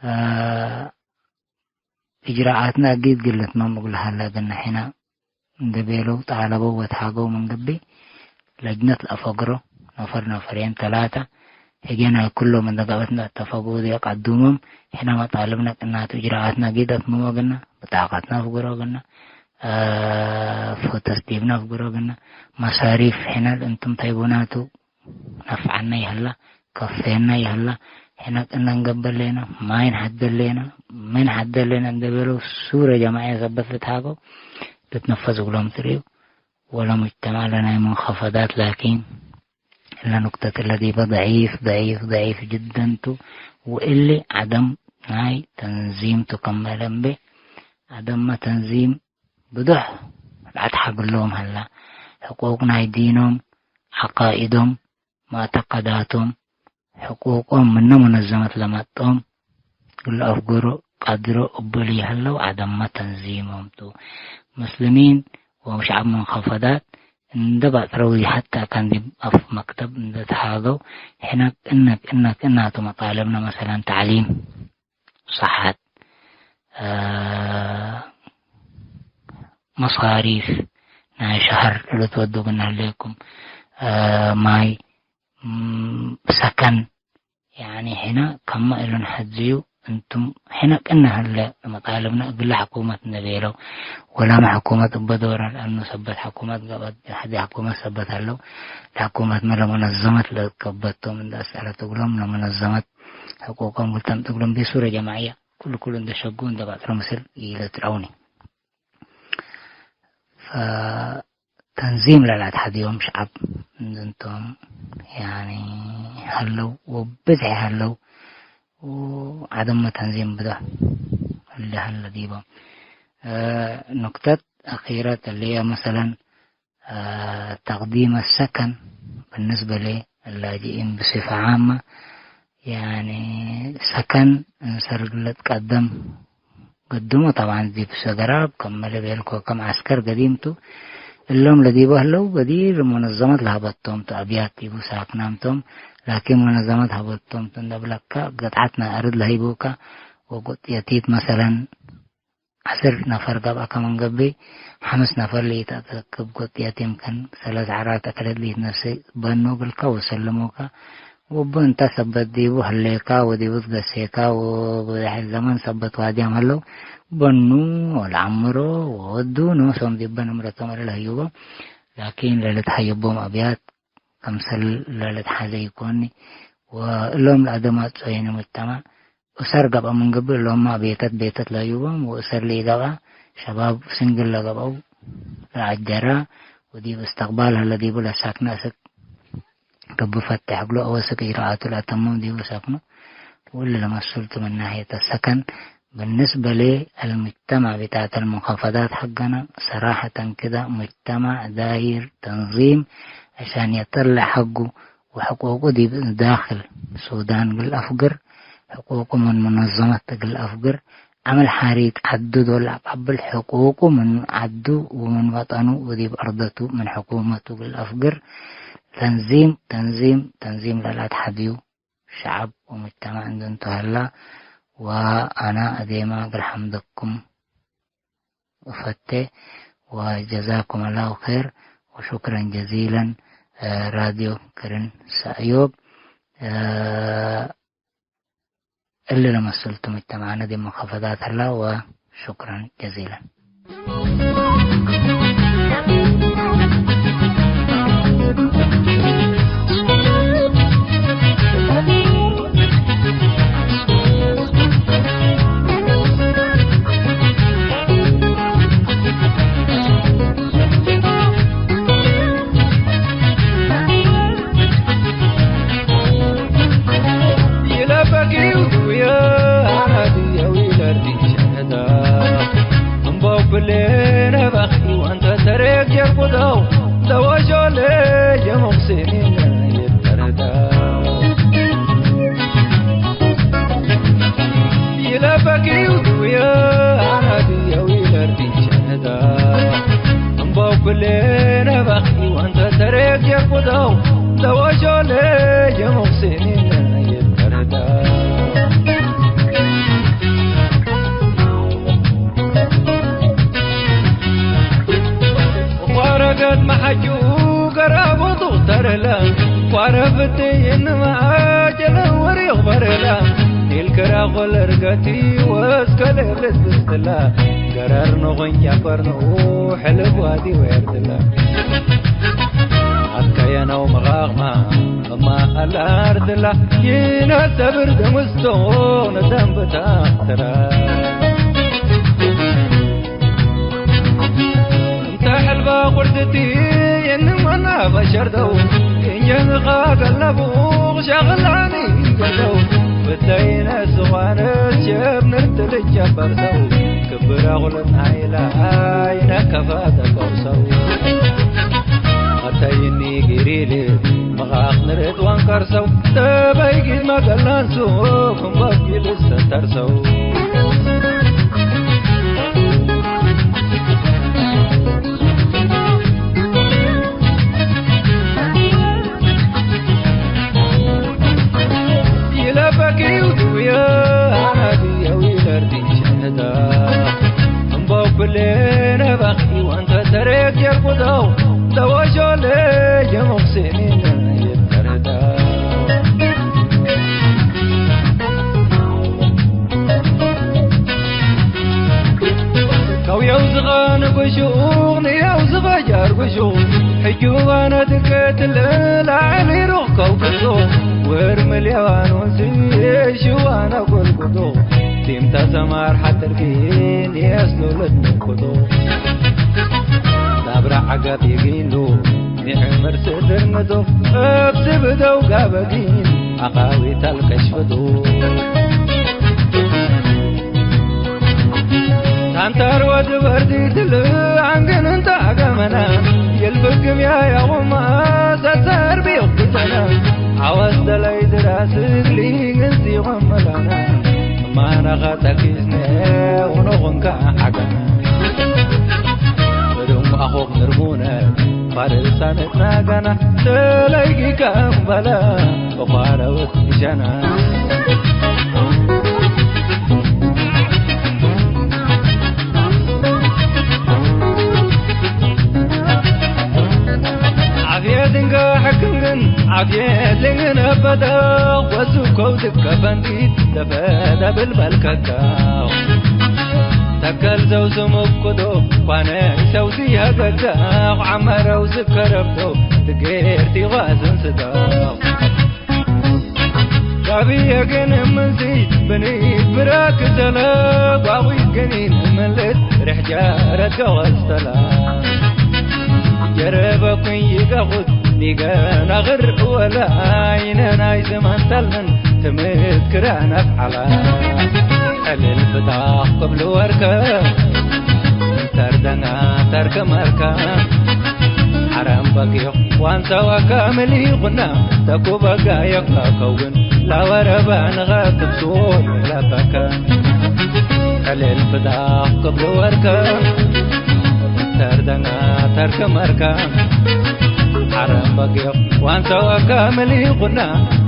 አ፣ እጅራዓትነ አጊድ ግልትመም እግል ሀለ ግነ ሕነ እንዴ ቤለው ጣለበው ወትሃገው ምን ገብእ፣ ለጅነት ለአፈግሮ ነፈር ነፈሬን ተላተ ህጌ ናይ ኩሎም እንዴ ገብአት እንዴ አተፈጉ ወዲብ ቀዱሞም፣ ሕነ መጣልብነ ቅናቱ እጅራአትነ ጊድ አትምሞ ግነ፣ ብጣቀትነ አፍግሮ ግነ፣ አ፣ ፎቶስ ዲብነ አፍግሮ ግነ፣ መሳሪፍ ሕነ እንቱም ተይቡናቱ፣ ነፍዐነ ይሀላ፣ ከፌነ ይሀላ፣ ሕነ ቅነ እንገብእ ሌነ፣ ማይ ንሐድር ሌነ፣ ምን ሐድር ሌነ እንዴ ቤለው ሱረ ጀማዕየ ሰበት ልትሃገው ልትነፈዝ እግሎም ትርእዩ። ወለሙጅተማዕ ለናይ ሙንኸፈዳት ላኪን እለ ኑክተት እለ ዲበ ደዒፍ፣ ደዒፍ፣ ደዒፍ ጅደን ቱ። ወእሊ ዐደም ናይ ተንዚም ቱ ከመ ለእምቤ ዐደመ ተንዚም ብዶሕ ለአትሐግሎም ሀላ። ሕቁቅ ናይ ዲኖም፣ ዐቃኢዶም፣ መዕተቀዳቶም፣ ሕቁቆም ምነ ሙነዘመት ለመጽኦም እግል ለአፍግሮ ቀድሮ እቡ ለይሀለው ዐደመ ተንዚሞም ቱ። ሙስሊሚን ወሸዐብ መንከፈዳት እንደ ባጽረው ሐታ ካን ዲብ አፍ መክተብ እንደ ተሃገው ሕነክ እነክ እነክ እናቱ መጣለብነ መሰለን ተዕሊም፣ ሰሐት፣ አ፣ መሳሪፍ ናይ ሸሀር ለልትወዱ ግና ህሌኩም፣ አ፣ ማይ፣ ም፣ ሰከን፣ ያኒ ሕነ ከመ እሉን ሐዝዩ እንቱም ሕነ ቅነ ህለ መጣልብነ እግለ ሕኩመት እንዴ ቤለው፣ ወላመ ሕኩመት እበ ዶረ ለአኑ ሰበት ሕኩመት ገብአት፣ ሐዚ ሕኩመት ሰበት ሀለው፣ ለሕኩመትመ ለመነዘመት ለትከበቶም እንዴ አስአለት እግሎም ለመነዘመት ሕቁቆም እግል ተምጥ እግሎም ቤሱረ ጀማዕየ ክሉ ክሉ እንዴ ሸጉ እንዴ ባጽሮ ምስል ኢለትርአውኒ። ፈተንዚም ለለአትሐድዮም ሸዐብ እንቶም ያኒ ሀለው ወብዝሒ ሀለው ወዐደመ ተንዚም ብደ እሊ ሀለ ዲቦም። እ፣ ኑክተት አኺረት እሊ መሰለን፣ እ፣ ተቅዲመ ሰከን ብንስበ ለላጅኢን ብሲፈ ዓመ ያኒ ሰከን እንሰር እግል ልትቀደም ግድሞ። ጠብዓን ዲብ ሰገራብ ከመ ለቤልኮ ከም ዐስከር ገዲም ቱ። እሎም ለዲቡ ህለው ገዲር ሙነዘመት ለሀበቶም ቱ። አብያት ዲቡ ሳክናም ቶም፣ ላኪን ሙነዘመት ሀበቶም ቱ። እንደ ብለካ ገጥዓት ናይ አርድ ለህይቡካ ወጎጥየቲት መሰለን ዐስር ነፈር ገብአ ከመን ገብእ፣ ሐምስ ነፈር ለኢተአተክብ ጎጥየት የምክን ሰለስ ዐራት አክለት ለኢትነስእ በኑ እግልከ ወሰልሙከ። ወእቡ እንተ ሰበት ዲቡ ህሌከ ወዲቡ ትገሴከ ወብዘሕ ዘመን ሰበት ዋድያም ሀለው በኑ ወለዐምሮ ወወዱ ኖሶም ዲበ ንምረቶም እለ ለህዩቦ። ላኪን ለልትሀየቦም አብያት ክምሰል ለልትሐዜ ኢኮኒ። ወእሎም ለአደማጽኦይኒ ሙጅተማዕ እሰር ገብአ ምን ገብእ እሎምመ ቤተት ቤተት ለህዩቦም ወእሰር ለኢገብአ ሸባብ ስንግል ለገብአው ለአጀራ ወዲብ እስትቅባል ሀለ ዲቡ ለሳክነ እስክ ክብ ፈቴሕ እግሉ አወስክ ኢረአቱ ለአተምም ዲቡ ሳክኖ። ወእሊ ለመስል ቱ ምን ናሕየተ ሰከን። ብንስበ ለልሙጅተማዕ ቢታተ ልሙንከፈዳት ሐገነ ሰራሐተን ክደ ሙጅተማዕ ዳይር ተንዚም አሻን የጠልዕ ሐጉ ወሕቁቁ ዲብ ዳክል ሱዳን እግል አፍግር፣ ሕቁቁ ምን ሙነዘመት እግል አፍግር፣ ዐመል ሓሪት ዐዱ ዶል አቃብል ሕቁቁ ምን ዐዱ ወምን ወጠኑ ወዲብ አርደቱ ምን ሕኩመቱ እግል አፍግር፣ ተንዚም፣ ተንዚም፣ ተንዚም ለለአትሐድዩ ሸዐብ ወሙጅተማዕ እንዴ እንቱ ሀላ፣ ወአነ አዴመ እግል ሐምደኩም እፈቴ፣ ወጀዛኩም አላሁ ኸይር፣ ወሹክረን ጀዚለን፣ እ፣ ራድዮ ከርን ሰእዮብ፣ እ፣ እሊ ለመስል ቱ ሙጅተማዕነ ዲብ መከፈዳት ሀላ፣ ወሹክረን ጀዚለን። ይለበኪው ዱየ አናድየው ይለርዲ ሸህዳ እምበው ብሌነ በኺ ወንተ ተሬክ ጀርቁደው ለወሾለ የሙክሲኒነ ይተረዳው ይለበኪው ዱየ አናድየው ይለርዲ ሸህዳ እምበው ብሌነ በኺ ወንተ ተሬክ ጀርቁደው ለወሾለ የሙክሲኒነ ይተረዳ። ቋረገት መሓጁ ገራቡ ዱክተርለ ቋረብቲ እንመ አጀለ ወሪቅ በርለ ኢልክራ ኮለርገቲ ወስከለ ብልት ብስትላ ገረር ንኹን ጃፈር ንኡ ሕልብ ዋዲ ወየርትላ አትከየነው መኻኽማ እማ አላርትላ ይነሰብር ደምስቶ ነደንብታ ተራ እንተ ሕልባ ቁርድቲ የንመና በሸርደው የኛንኻ ገለቡ ሻቕላኒ ገለው ብተይነ ስዋነት ሸብ ንርት ትጀበር ሰው ክብረ ቁልናይላ አይነ ከፋተ ቀውሰው። አተይኒ ጊሪሊ መቃቅ ንርድ ወንቀርሰው። ተበይጊት መገላንሱ ክምበኪ ልሰተርሰው። ይለበኪው ዱየ አናድየው ይለርዲ ሸህዳ። እምበው ኩሌነ በኺ ወንተ ተሬክ የርቁደው። ተወሾለ የሙክሲኒን ይተርዳ። ከውየው ዝኸ ንጉሹቕ ንየው ዝኸ ጃርጉሹቕ። ሕጁ ባነ ትከትል ላዕሊ ሩቕ ከውክቶ። ወር ምልያዋን ወንዚ ሽዋነ ጎልጉቶ። ቲምታ ሰማር ሐተርኪን የስሎ ለትንኩቶ። ናብራ ዐጋብ የጊንዱ ኒዕምር ስድር ምዶ። እብ ስብደው ጋበጊን አቃዊት አልከሽፍቱ። ታንታር ወድ በርዲትል አንግን እንተ አገመና። የልፍግም ያያውማ ሰሰር ቢውቅተና። አወስ ደላይ ድራስ እግሊ እንዚ ወመላና። ማነኸ ተኪስነ ውኖኹንካ ሐገና። እድም አኹክ ንርሙነ ፋርሳነት ናጋና። ተለይጊካ እምበለ ወፋረውት ሸና። ዓፍየት እንገ ሕክም ግን ዓፍየት ልንግን እበደ ወሱ ከውትከ ፈንቲት ደፈደ ብልበልከካ። ተከል ዘው ስሙክ ኩዶ ኳነ ሰው ሲያገዳቕ ዓመረው ዝከረብዶ ትጌር ቲጓዝን ስዳቕ። ሻብየ ግን እምንሲ ብኒት ብራክ ዘለ ጓዊ ግኒን እምልት ርሕ ጃረት ገወስተላ። ጀረበኩኝ ይገኹት ኒገ ናግር ወላ አይነ ናይ ዝማን ተልምን ትምት ክራን አፍዓላ። ዕልል ፍታኽ ክብሉ ወርከ ተርደና ተርክ መርከ። ሐረም በጊዕ ዋንሳዋ ካምል ይኹና ተኩበጋ የክላ ከውን ላወረበ ንኸትብ ሱል ለበከ። ዕልል ፍታኽ ክብሉ ወርከ ተርደና ተርክ መርከ። ሐረም በጊዕ ዋንሳዋ ካምል ይኹና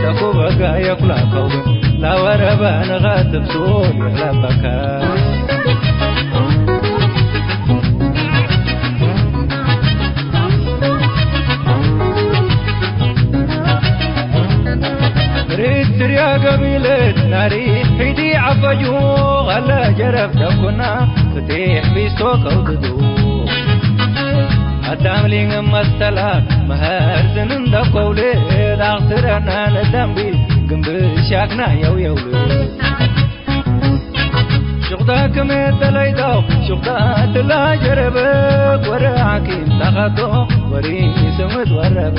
ተኩበጋ የኩላ ከውን ላወረበ ንኸትብ ሱል ለበከ። ሪትርያ ገቢለት ናሪ ሒዲ ዐፈጁ ኸለ ጀረብ ደኩና ፍቴሕ ቢስቶ ከውድዱ። አዳም ሊንግ መስተላ መሀር ዝን እንደ ኮውልድ አክስረና ነደምቢ ግንብ ሻክና የውየውልድ። ሹቅታ ክም ተለይቶ ሹቅታ ትላ ጀረበ ወረ ሐኪም ተኸቶ ወሪ ስምት ወረበ።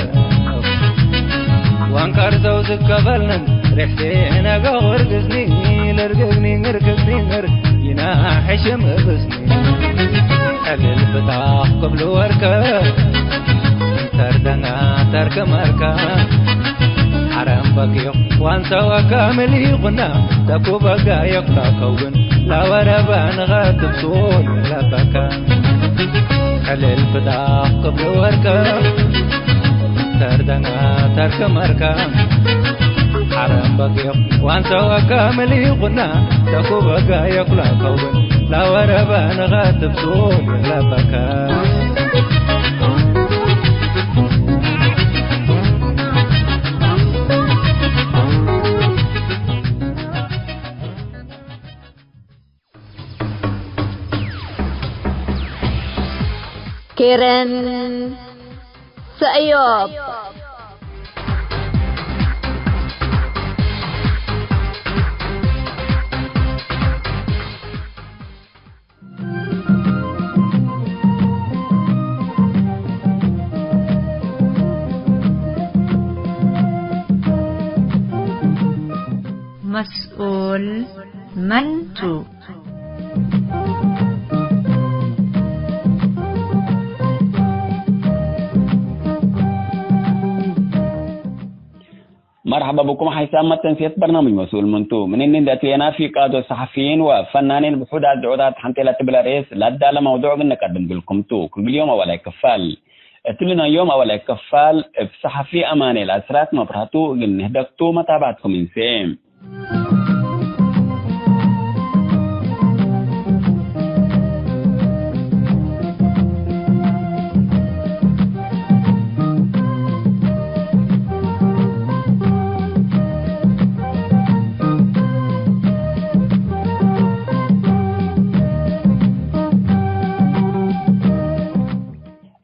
ዋንካር ሰው ዝከበልንን ሬሕቴ ነገ ወርግዝኒ ለርግግኒ ንርግግኒ ንር ይና ሕሽም እብስኒ። ዕልል ፍታኽ ክብሉ ወርከ ተርደና ተርክ መርከ። ሐረም በጊዕ ዋንሳዋ ካምል ይኹና ተኩበጋ የኩላ ከውን ላወረበ ንኸትብ ሱል ለበከ። ዕልል ፍታኽ ክብሉ ወርከ ተርደና ተርክ መርከ። ሐረም በጊዕ ዋንሳዋ ካምል ይኹና ተኩበጋ የኩላ ከውን ላወረበ ንኸትብ ሱል ለበከ። ኬረን ሰእዮብ። መስኡል መን ቱ? መርሐባ ብኩም ሐይሳም መተንስየት በርናምጅ መስኡል ምንቱ። ምን እኒ እንዴ አትሌና ፊቃዶ ሰሐፊይን ወፈናኒን ብሑዳት ድዑታት ሐንቴ ለትብል ርኤስ ለአዳለ መውዱዕ እግል ንቀድም እግልኩም ቱ። ክግል ዮም አወላይ ክፋል። እትሊ ናይ ዮም አወላይ ክፋል እብ ሰሐፊ አማኔል አስራት መብራቱ እግል ንህደግቱ መታባትኩም እንሴ።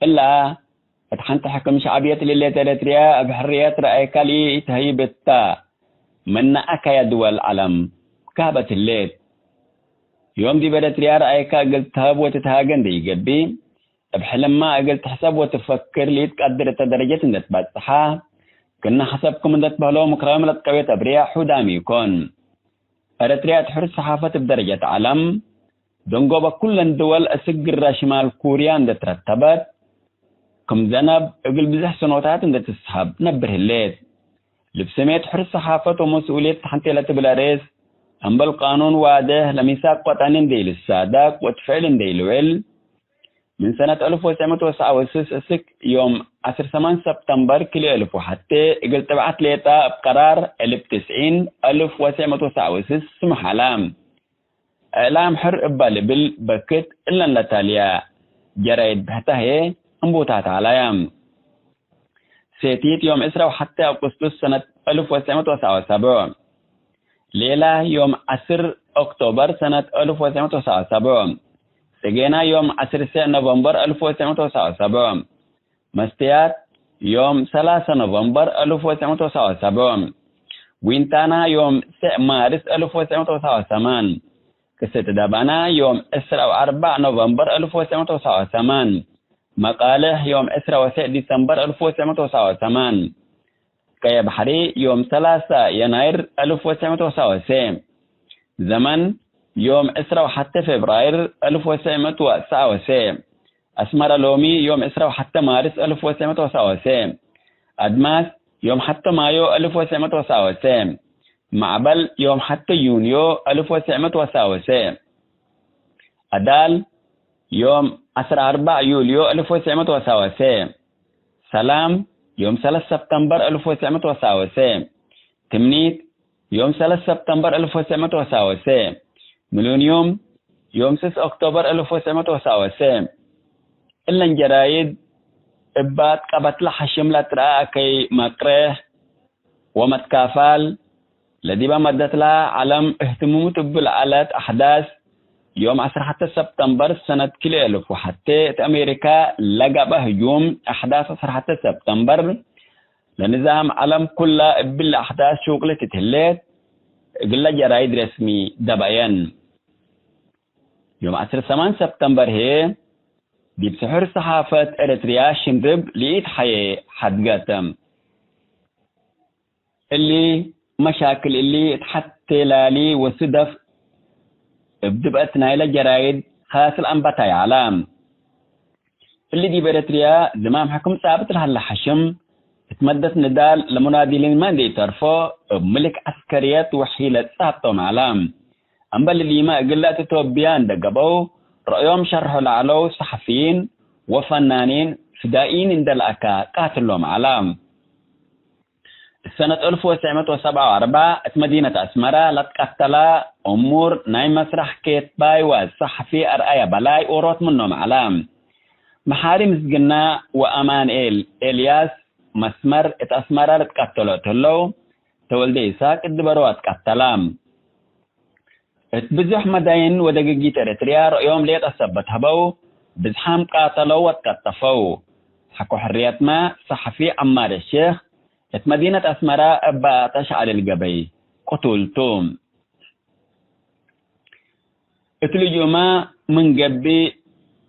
እላ እት ሐንቲ ሕክም ሸዕብየት ለሌት ኤረትርያ እብ ሕርየት ረአይካ ለኢትሀይብ እታ። ምነ አከየ ድወል ዐለም ጋበት ህሌት። ዮም ዲብ ኤረትርያ ረአይካ እግል ትሀብ ወትትሃገ እንዴ ኢገብእ፣ እብ ሕልምመ እግል ትሕሰብ ወትፈክር ለኢትቀድር እተ ደረጀት እንዴ ትበጽሐ፣ ክእነ ሐሰብ ክም እንዴ ትበህሎ ምክራዮም ለትቀዌት አብርያ ሑዳም ኢኮን። ኤረትርያ እት ሕር ሰሓፈት እብ ደረጀት ዐለም፣ ደንጎበ ኩለን ድወል አስክ ግራ ሽማል ኩርያ እንዴ ትረተበት፣ ክም ዘነብ እግል ብዝሕ ሰኖታት እንዴ ትስሀብ ነብር ህሌት። ልብ ስሜት ሕር ሰሓፈት ወመስኡልየት ተሐንቴ ለትብል አሬስ፣ እምበል ቃኑን ዋድሕ ለሚሳቅ ወጠኒ እንዴ ኢልሳደቅ ወእት ፍዕል እንዴ ኢልውዕል፣ ምን ሰነት አልፍ ወትሰዕ መቱ ወትስዓ ወስስ እስክ ዮም ዐስር ሰማን ሰብተምበር ክልኤ አልፍ ወሐቴ እግል ጥብዐት ሌጠ እብ ቀራር እልብ ትስዒን አልፍ ወትሰዕ መቱ ወትስዓ ወስስ ስምሕ ዐለ። እዕላም ሕር እባ ልብል በክት እለን ለታልያ ጀራይድ ብሕተ ህዬ እንቡታት ዐላያ። ሴቲት ዮም ዕስራ ወሐቴ አውቅስጡስ ሰነት አልፍ ወትሰዕ መቱ ወትስዓ ወሰብዕ። ሌላ ዮም ዐስር ኦክቶበር ሰነት አልፍ ወትሰዕ መቱ ወትስዓ ወሰብዕ። ጽጌና ዮም ዐስር ሴዕ ኖቨምበር አልፍ ወትሰዕ መቱ ወትስዓ ወሰብዕ። መስትያት ዮም ሰላሰ ኖቨምበር አልፍ ወትሰዕ መቱ ወትስዓ ወሰብዕ። ዊንታና ዮም ሴዕ ማርስ አልፍ ወትሰዕ መቱ ወትስዓ ወሰማን። ቅሰት ደባና ዮም ዕስራ ወአርበዕ ኖቨምበር አልፍ ወትሰዕ መቱ ወትስዓ ወሰማን። መቃልሕ ዮም ዕስራ ወሴዕ ዲሰምበር አልፍ ወትሰዕ መቱ ወትስዓ ወሰማን። ቀየ ባሕሪ ዮም ሰላሳ የናይር አልፍ ወትሰዕ መቱ ወትስዓ ወሰብዕ። ዘመን ዮም ዕስራ ወሐቴ ፌብራይር አልፍ ወትሰዕ መቱ ወትስዓ ወሰብዕ። አስመረ ሎሚ ዮም ዕስራ ወሐቴ ማርስ አልፍ ወትሰዕ መቱ ወትስዓ ወሰብዕ። አድማስ ዮም ሐቴ ማዮ አልፍ ወትሰዕ መቱ ወትስዓ ወሰብዕ። ማዕበል ዮም ሐቴ ዩንዮ አልፍ ወትሰዕ መቱ ወትስዓ ወሰብዕ። አዳል ዮም ዐስራ አርበዕ ዩልዮ አልፍ ወትሰዕ መቱ ወትስዓ ወሰብዕ። ሰላም ዮም ሰለስ ሰብተምበር አልፍ ወትሰዕ መቱ ወትስዓ ወሰብዕ። ትምኒት ዮም ሰለስ ሰብተምበር አልፍ ወትሰዕ መቱ ወትስዓ ወሰብዕ። ሚሉንዩም ዮም ስስ ኦክቶበር አልፍ ወትሰዕ መቱ ወትስዓ ወሰብዕ። እለን ጀራይድ እብ አትቀበትለ ሐሽም ለትረአ አከይ መቅሬሕ ወመትካፋል ለዲበ መደትላ ዐለም እህትምሙት እብ ለዐለት አሕዳስ፣ ዮም ዐስር ሐቴ ሰብተምበር ሰነት ክልኤ አልፍ ወሐቴ እት አሜሪካ ለገብአ ህጁም አሕዳስ ዐስር ሐቴ ሰብተምበር፣ ለንዛም ዐለም ኩለ እብለ አሕዳስ ሹቅልት እት ህሌት፣ እግለ ጀራይድ ረስሚ ደበየን። ዮም ዐስር ሰማን ሰብተምበር ህዬ፣ ዲብ ስሑር ሰሓፈት ኤረትርያ ሽንርብ ለኢትሐዬ ሐድገት። እሊ መሻክል እሊ እት ሐቴ ላሊ ወስደፍ እብ ድብአት ናይለ ጀራይድ ካስል አንበታይ ዐለ። እሊ ዲብ ኤረትርያ ዝማም ሕክም ጻብጥ ለሀለ ሐሽም፣ እት መደት ንዳል ለሙናዲሊንመ እንዴ ኢተርፎ፣ እብ ምልክ ዐስከርየት ወሒለት ጻብጦም ዐለ። እምበል እሊመ እግለ እት ኢትዮጵያ እንዴ ገብአው፣ ረአዮም ሸርሖ ለዐለው ሰሐፊይን ወፈናኒን ፍዳኢን እንዴ ለአከ ቃትሎም ዐለ። እት ሰነት አልፍ ወትሰዕ መቱ ወሰብዓ ወአርበዕ እት መዲነት አስመረ ለትቀተለ እሙር ናይ መስረሕ ኬትባይ ወሰሐፊ አርአየ በላይ ዎሮት ምኖም ዐለ። መሓሪ ምስግና ወአማንኤል ኤልያስ መስመር እት አስመረ ልትቀተሎ እት ህለው፣ ተወልደ ይስሐቅ እት ድበሮ አትቀተለ። እት ብዞሕ መዳይን ወደግጊት ኤረትርያ ረአዮም ሌጠ ሰበት ሀበው፣ ብዝሓም ቃተለው ወትቀጠፈው። ሐቆ ሕርየትመ ሰሐፊ ዐማር ሼክ እት መዲነት አስመረ እበ አጠሽ ዐሊ ልገበይ ቅቱል ቱ። እት ልጁመ ምን ገብእ፣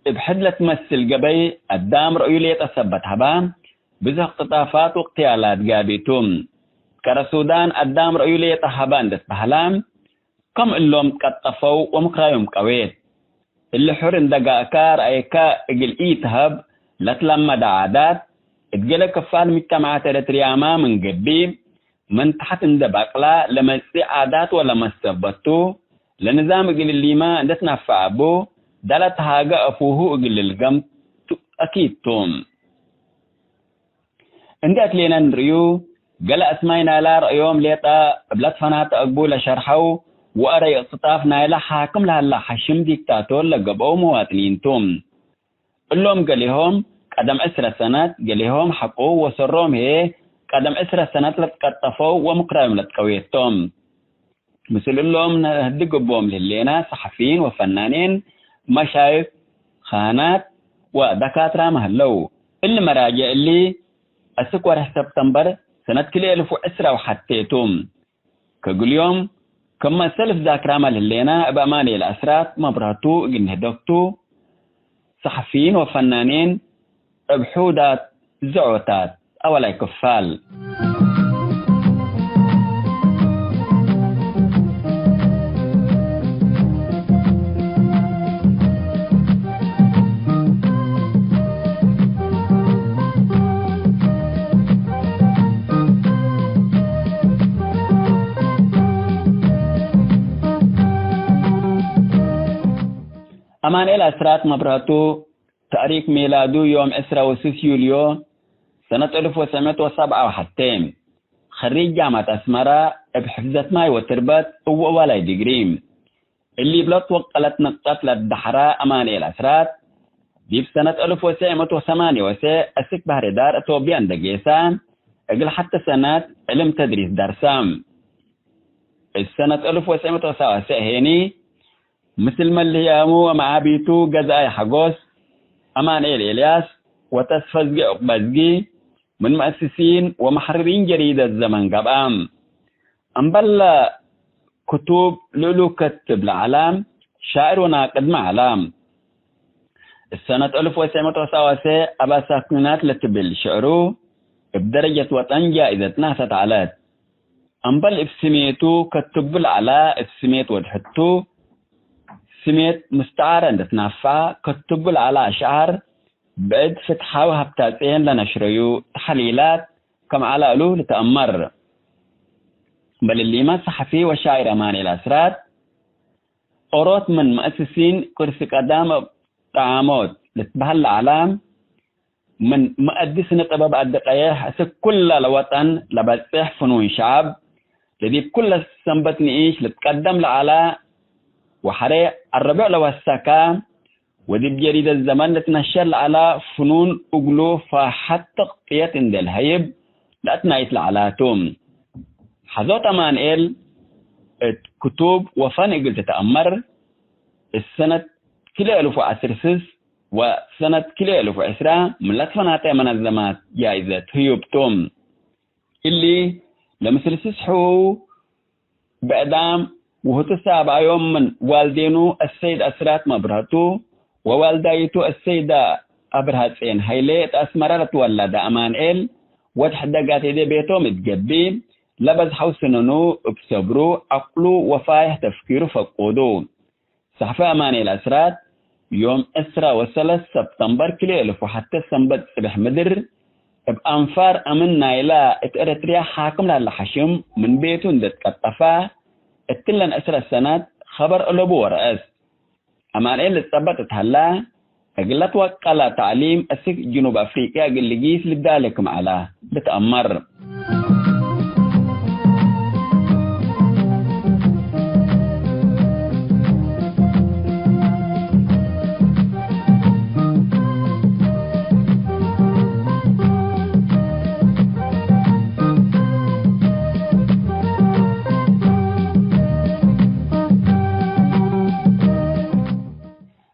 እብ ሕድ ለትመስል ገበይ አዳም ረአዩ ሌጠ ሰበት ሀባ፣ ብዞሕ ቅጣፋት ወእቅትያላት ጋቢቱ። ከረ ሱዳን አዳም ረአዩ ሌጠ ሀባ እንዴ ትበህላ፣ ከም እሎም ትቀጠፈው ወምክራዮም ቀዌት። እሊ ሑር እንዴ ጋእከ ረአይከ እግል ኢትሀብ ለትለመደ ዓዳት፣ እት ገሌ ክፋል ምጅተማዓት ኤረትርያመ ምን ገብእ፣ ምን ተሐት እንደ ባቅላ ለመጽእ ዓዳት ወለመሰበቱ፣ ለንዛም እግል እሊመ እንደ ትናፈዐ እቡ፣ ዳለ ተሃገ አፉሁ እግል ልልገም ቱ አኪድ ቱ። እንዴ አትሌነ እንርእዩ፣ ገሌ አስማይ ናይላ ረአዮም ሌጠ እብ ለትፈናተ እቡ ለሸርሐው ወአረይ እቅትጣፍ ናይላ ሓክም ለሀላ ሐሽም ዲክታቶር ለገብአው መዋጥኒን ቱ። እሎም ገሌሆም ቀደም ዕስረ ሰነት፣ ገሌሆም ሐቆ ወሰሮም ህዬ ቀደም ዕስረ ሰነት ለትቀጠፈው ወምክራዮም ለትቀዌት ቶም። ምስል እሎም ነህድግ እቦም ለህሌና ሰሐፊይን ወፈናኔን፣ መሻይኽ፣ ካህናት ወደካትራመ ህለው። እሊ መራጅዕ እሊ፣ አስክ ወርሕ ሰብተምበር ሰነት ክልኤ እልፍ ወዕስራ ወሐቴ ቱ። ከእግልዮም፣ ክም መሰል እብ ዛክራመ ለህሌና፣ እብ አማኑኤል አስራት መብረህቱ እግል ንህደግቱ፣ ሰሐፊይን ወፈናኔን እብ ሑዳት ዝዖታት አወላይ ክፋል። አማኑኤል አስራት መብረህቱ፣ ተእሪክ ሚላዱ ዮም ዕስራ ወስስ ዩልዮ ሰነት እልፍ ወሰዕ ምእት ወሰብዓ ወሐቴ፣ ኸሪጅ ጃምዐት አስመረ፣ እብ ሕፍዘት ማይ ወትርበት እወ ዋላይ ዲግሪ። እሊ እብ ለትወቀለት ንቅጠት ለትደሐረ አማኑኤል አስራት፣ ዲብ ሰነት እልፍ ወሰዕ ምእት ወሰማንየ ወሰዕ አስክ ባህር ዳር እቶብያ እንደ ጌሰ፣ እግል ሐተ ሰነት ዕልም ተድሪስ ደርሰ። እት ሰነት እልፍ ወሰዕ ምእት ወሰብዓ ወሰዕ ሄኒ፣ ምስል መልህያሙ ወመዓቢቱ ገዛኢ ሐጎስ፣ አማኑኤል ኤልያስ ወተስፈዝጊ ዑቅበዝጊ፣ ምን መአስሲን ወመሐርሪን ጀሪደት ዘመን ገብአ። እምበል ክቱብ ልእሉ ከትብ ለዐለ ሻዕር ወናቅድመ ዐለ። እት ሰነት እልፍ ወሰዕ ምእት ወሰብዓ ወሰዕ አባሳኪናት ለትብል ሽዕሩ እብ ደረጀት ወጠን ጃኢዘት ነህሰት ዐለት። እምበል እብ ስሜቱ ከትቡ ለዐለ፣ እብ ስሜት ወድ ሕቱ ስሜት ሙስተዓረ እንደ ትናፈዐ ከትቡ ለዐለ አሽዓር፣ ብዕድ ፍትሓዊ ሀብታጼን ለነሽረዩ ተሕሊላት ከም ዐለ እሉ ልትአመር። እምበል እሊመ፣ ሰሐፊ ወሻዕር አማኑኤል አስራት፣ ኦሮት ምን መአስሲን ቅርሲ ቀዳም እብ ጠዓሞት ልትበህል ለዐለ፣ ምን መአዲ ስነ ጥበብ አዲ ቀየሕ እስክ ኩለ ለወጠን ለበጽሕ ፍኑን ሸዐብ፣ ለዲብ ኩለ ሰንበት ንኢሽ ልትቀደም ለዐለ ወሐሬ አረብዕ ለወሰከ ወዲብ ጀሪደት ዘመን ልትነሸር ለዐለ ፍኑን እግሉ ፋሐት ተቅጥየት እንዴ ለሀይብ ለአትናይት ለዐላቱ። ሐዞት አማንኤል እት ክቱብ ወፈን እግል ትትአመር፣ እት ሰነት ክልኤ እልፍ ወዐስር ስስ ወሰነት ክልኤ እልፍ ወዕስራ ምን ለትፈናተ መነዘማት ጃይዘት ህዩብ ቱ። እሊ ለምስል ስስ ሕው ብዕዳም ወህቱ ሳብአዮም ምን ዋልዴኑ አሰይድ አስራት መብረህቱ ወዋልዳይቱ አሰይዳ አብርሃጼን ሀይሌ እት አስመረ ለትወለደ አማንኤል ወድ ሕደጋት እዴ ቤቶም እት ገብእ፣ ለበዝሐው ስነኑ እብ ሰብሩ፣ ዐቅሉ ወፋይሕ ተፍኪሩ ፈቁዱ። ሰሕፈ አማኑኤል አስራት፣ ዮም ዕስራ ወሰለስ ሰብተምበር ክልኤ እልፍ ወሐቴ ሰንበት ጽብሕ ምድር፣ እብ አንፋር አምን ናይላ እት ኤረትርያ ሓክም ለሀለ ሐሽም ምን ቤቱ እንዴ ትቀጠፈ፣ እትለን ዕስረ ሰነት ኸበር አለቡ ወረአስ። አማኑኤል ልትጸበጥ እት ሀላ፣ እግል ለትወቀለ ተዕሊም እስክ ጅኑብ አፍሪቅያ እግል ልጊስ ልዳሌ ክም ዐለ ልትአመር።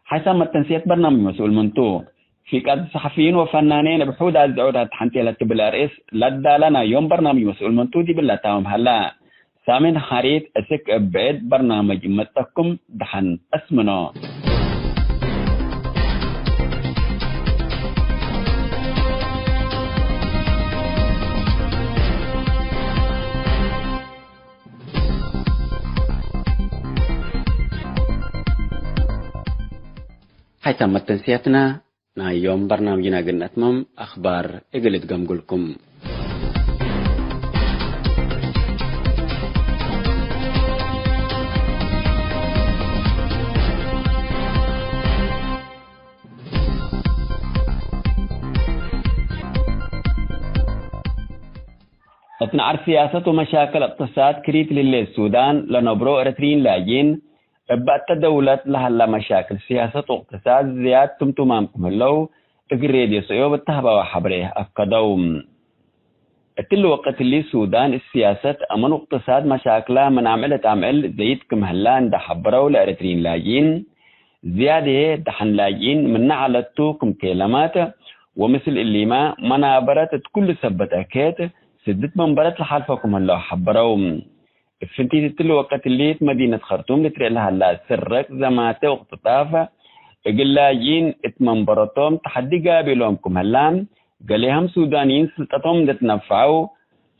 ሐሳብ መተንስየት በርናምጅ መስኡል ምንቱ። ፊቃድ ሰሐፊይን ወፈናኔን እብ ሑዳት ዝዕውታት ሐንቴ ለትብል አርእስ ለዳለና ዮም በርናምጅ መስኡል ምንቱ ዲብለ ታምም ሀላ። ሳሚን ሐሪት እስክ እብ ብዕድ በርናምጅ እመጠኩም ደሐን አስምኖ። ሐይታም መተንስያትና ናይ ዮም በርናምጅና እግል ነትመም አኽባር እግል እትገምጉልኩም። እት ነዐር ስያሰት ወመሻክል እቅትሳድ ክሪት ለህሌት ሱዳን ለነብሮ ኤረትርዪን ላጅኢን፣ እበ እተ ደውለት ለሀላ መሻክል ስያሰት ወእቅትሳድ ዝያድ ትምቱማም ክም ህለው፣ እግል ሬድዮ ሰእዮብ እተ ሀበወ ሐብሬ አከደው። እትሊ ወቅት እሊ ሱዳን እት ስያሰት፣ አምን ወእቅትሳድ መሻክላ ምን አምዕል እት አምዕል ዘይድ ክም ህላ እንደ ሐበረው ለኤረትርዪን ላጅኢን፣ ዝያድ ህዬ ደሐን ላጅኢን ምነ ዐለቱ ክም ቴለማት፣ ወምስል እሊመ መናበረት እት ኩሉ ሰበት አኬት፣ ስድት መንበረት ለሓልፈ ክም ህለው ሐበረው። እብ ፍንቲት እትሊ ወቅት እሊት መዲነት ከርቱም ልትርኤ ለሀላ ስረቅ፣ ዘማተ ወእቅትጣፍ፣ እግል ላጅኢን እት መንበረቶም ተሐዲ ጋብእ እሎም ክም ህላ፣ ገሌሀም ሱዳንይን ስልጠቶም እንዴ ትነፈዐው፣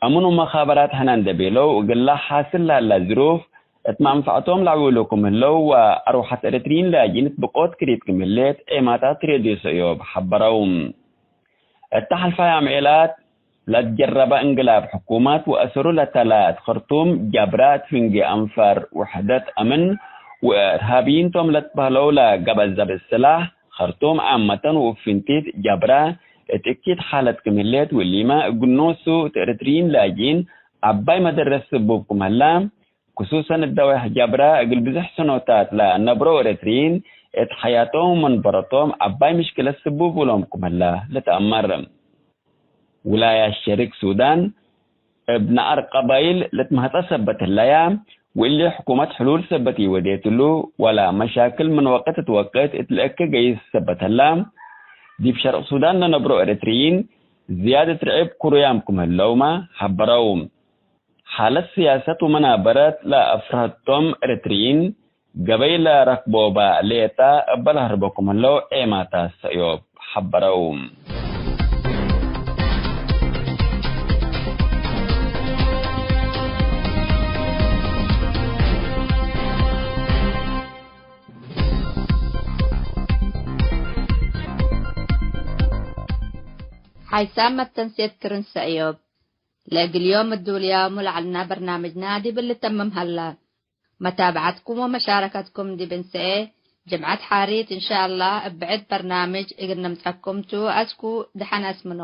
አምን ወመኻበራት ሐና እንዴ ቤለው፣ እግላ ሓስል ለሀላ ዝሩፍ እት መንፈዐቶም ለዐውሎ ክም ህለው፣ ወአርወሐት ኤረትርዪን ላጅኢን እት ብቆት ክሪት ክም ህሌት ዔማታት ሬድዮ ሰእዮብ ሐበረው። እተ ሐልፋይ አምዔላት ለትጀረበ እንቅላብ ሕኩመት ወአሰሩ ለተላ እት ከርቱም ጀብራ እት ፍንጌ አንፋር ውሕደት አምን ወእርሃብይን ቶም ለትበህለው ለገበዘብ ስላሕ ከርቱም ዓመተን ወእብ ፍንቲት ጀብራ እት እኪት ሓለት ክም ህሌት ወእሊመ እግል ኖሱ እት ኤረትርዪን ላጅኢን ዐባይ መደረት ስቡብ ክም ህላ ክሱሰን እት ደዋይሕ ጀብራ እግል ብዙሕ ሰኖታት ለነብረው ኤረትርዪን እት ሐያቶም ወመንበረቶም ዐባይ ምሽክለት ስቡብ እሎም ክም ህላ ልትአመር። ውላያት ሸሪክ ሱዳን እብ ነዐር ቀባይል ልትመሀጸ ሰበት ህለያ፣ ወእሊ ሕኩመት ሕሉል ሰበት ኢወዴት እሉ፣ ወለ መሻክል ምን ወቅት እት ወቅት እት ለእከ ገይስ ሰበት ህላ፣ ዲብ ሸርቅ ሱዳን ለነብረው ኤረትርዪን ዝያድ እት ርዕብ ክሩያም ክም ህለውመ ሐበረው። ሓለት ስያሰት ወመናበረት ለአፍረሀቶም ኤረትርዪን፣ ገበይ ለረክቦበ ሌጠ እበ ለሀርቦ ክም ህለው ዔማታት ሰእዮብ ሐበረው። ሓይሳም መተንሴት ክርን ሰእዮብ። ለእግል ዮም እዱልያሙ ለዐልና በርናምጅና ዲብ ልተምም ሀላ። መታብዐትኩም ወመሻረከትኩም ዲብ እንሰኤ ጅምዐት ሓሪት እንሻአላህ እብ ብዕድ በርናምጅ እግል ነምጸኩም ቱ። አስኩ ደሐን አስምኖ።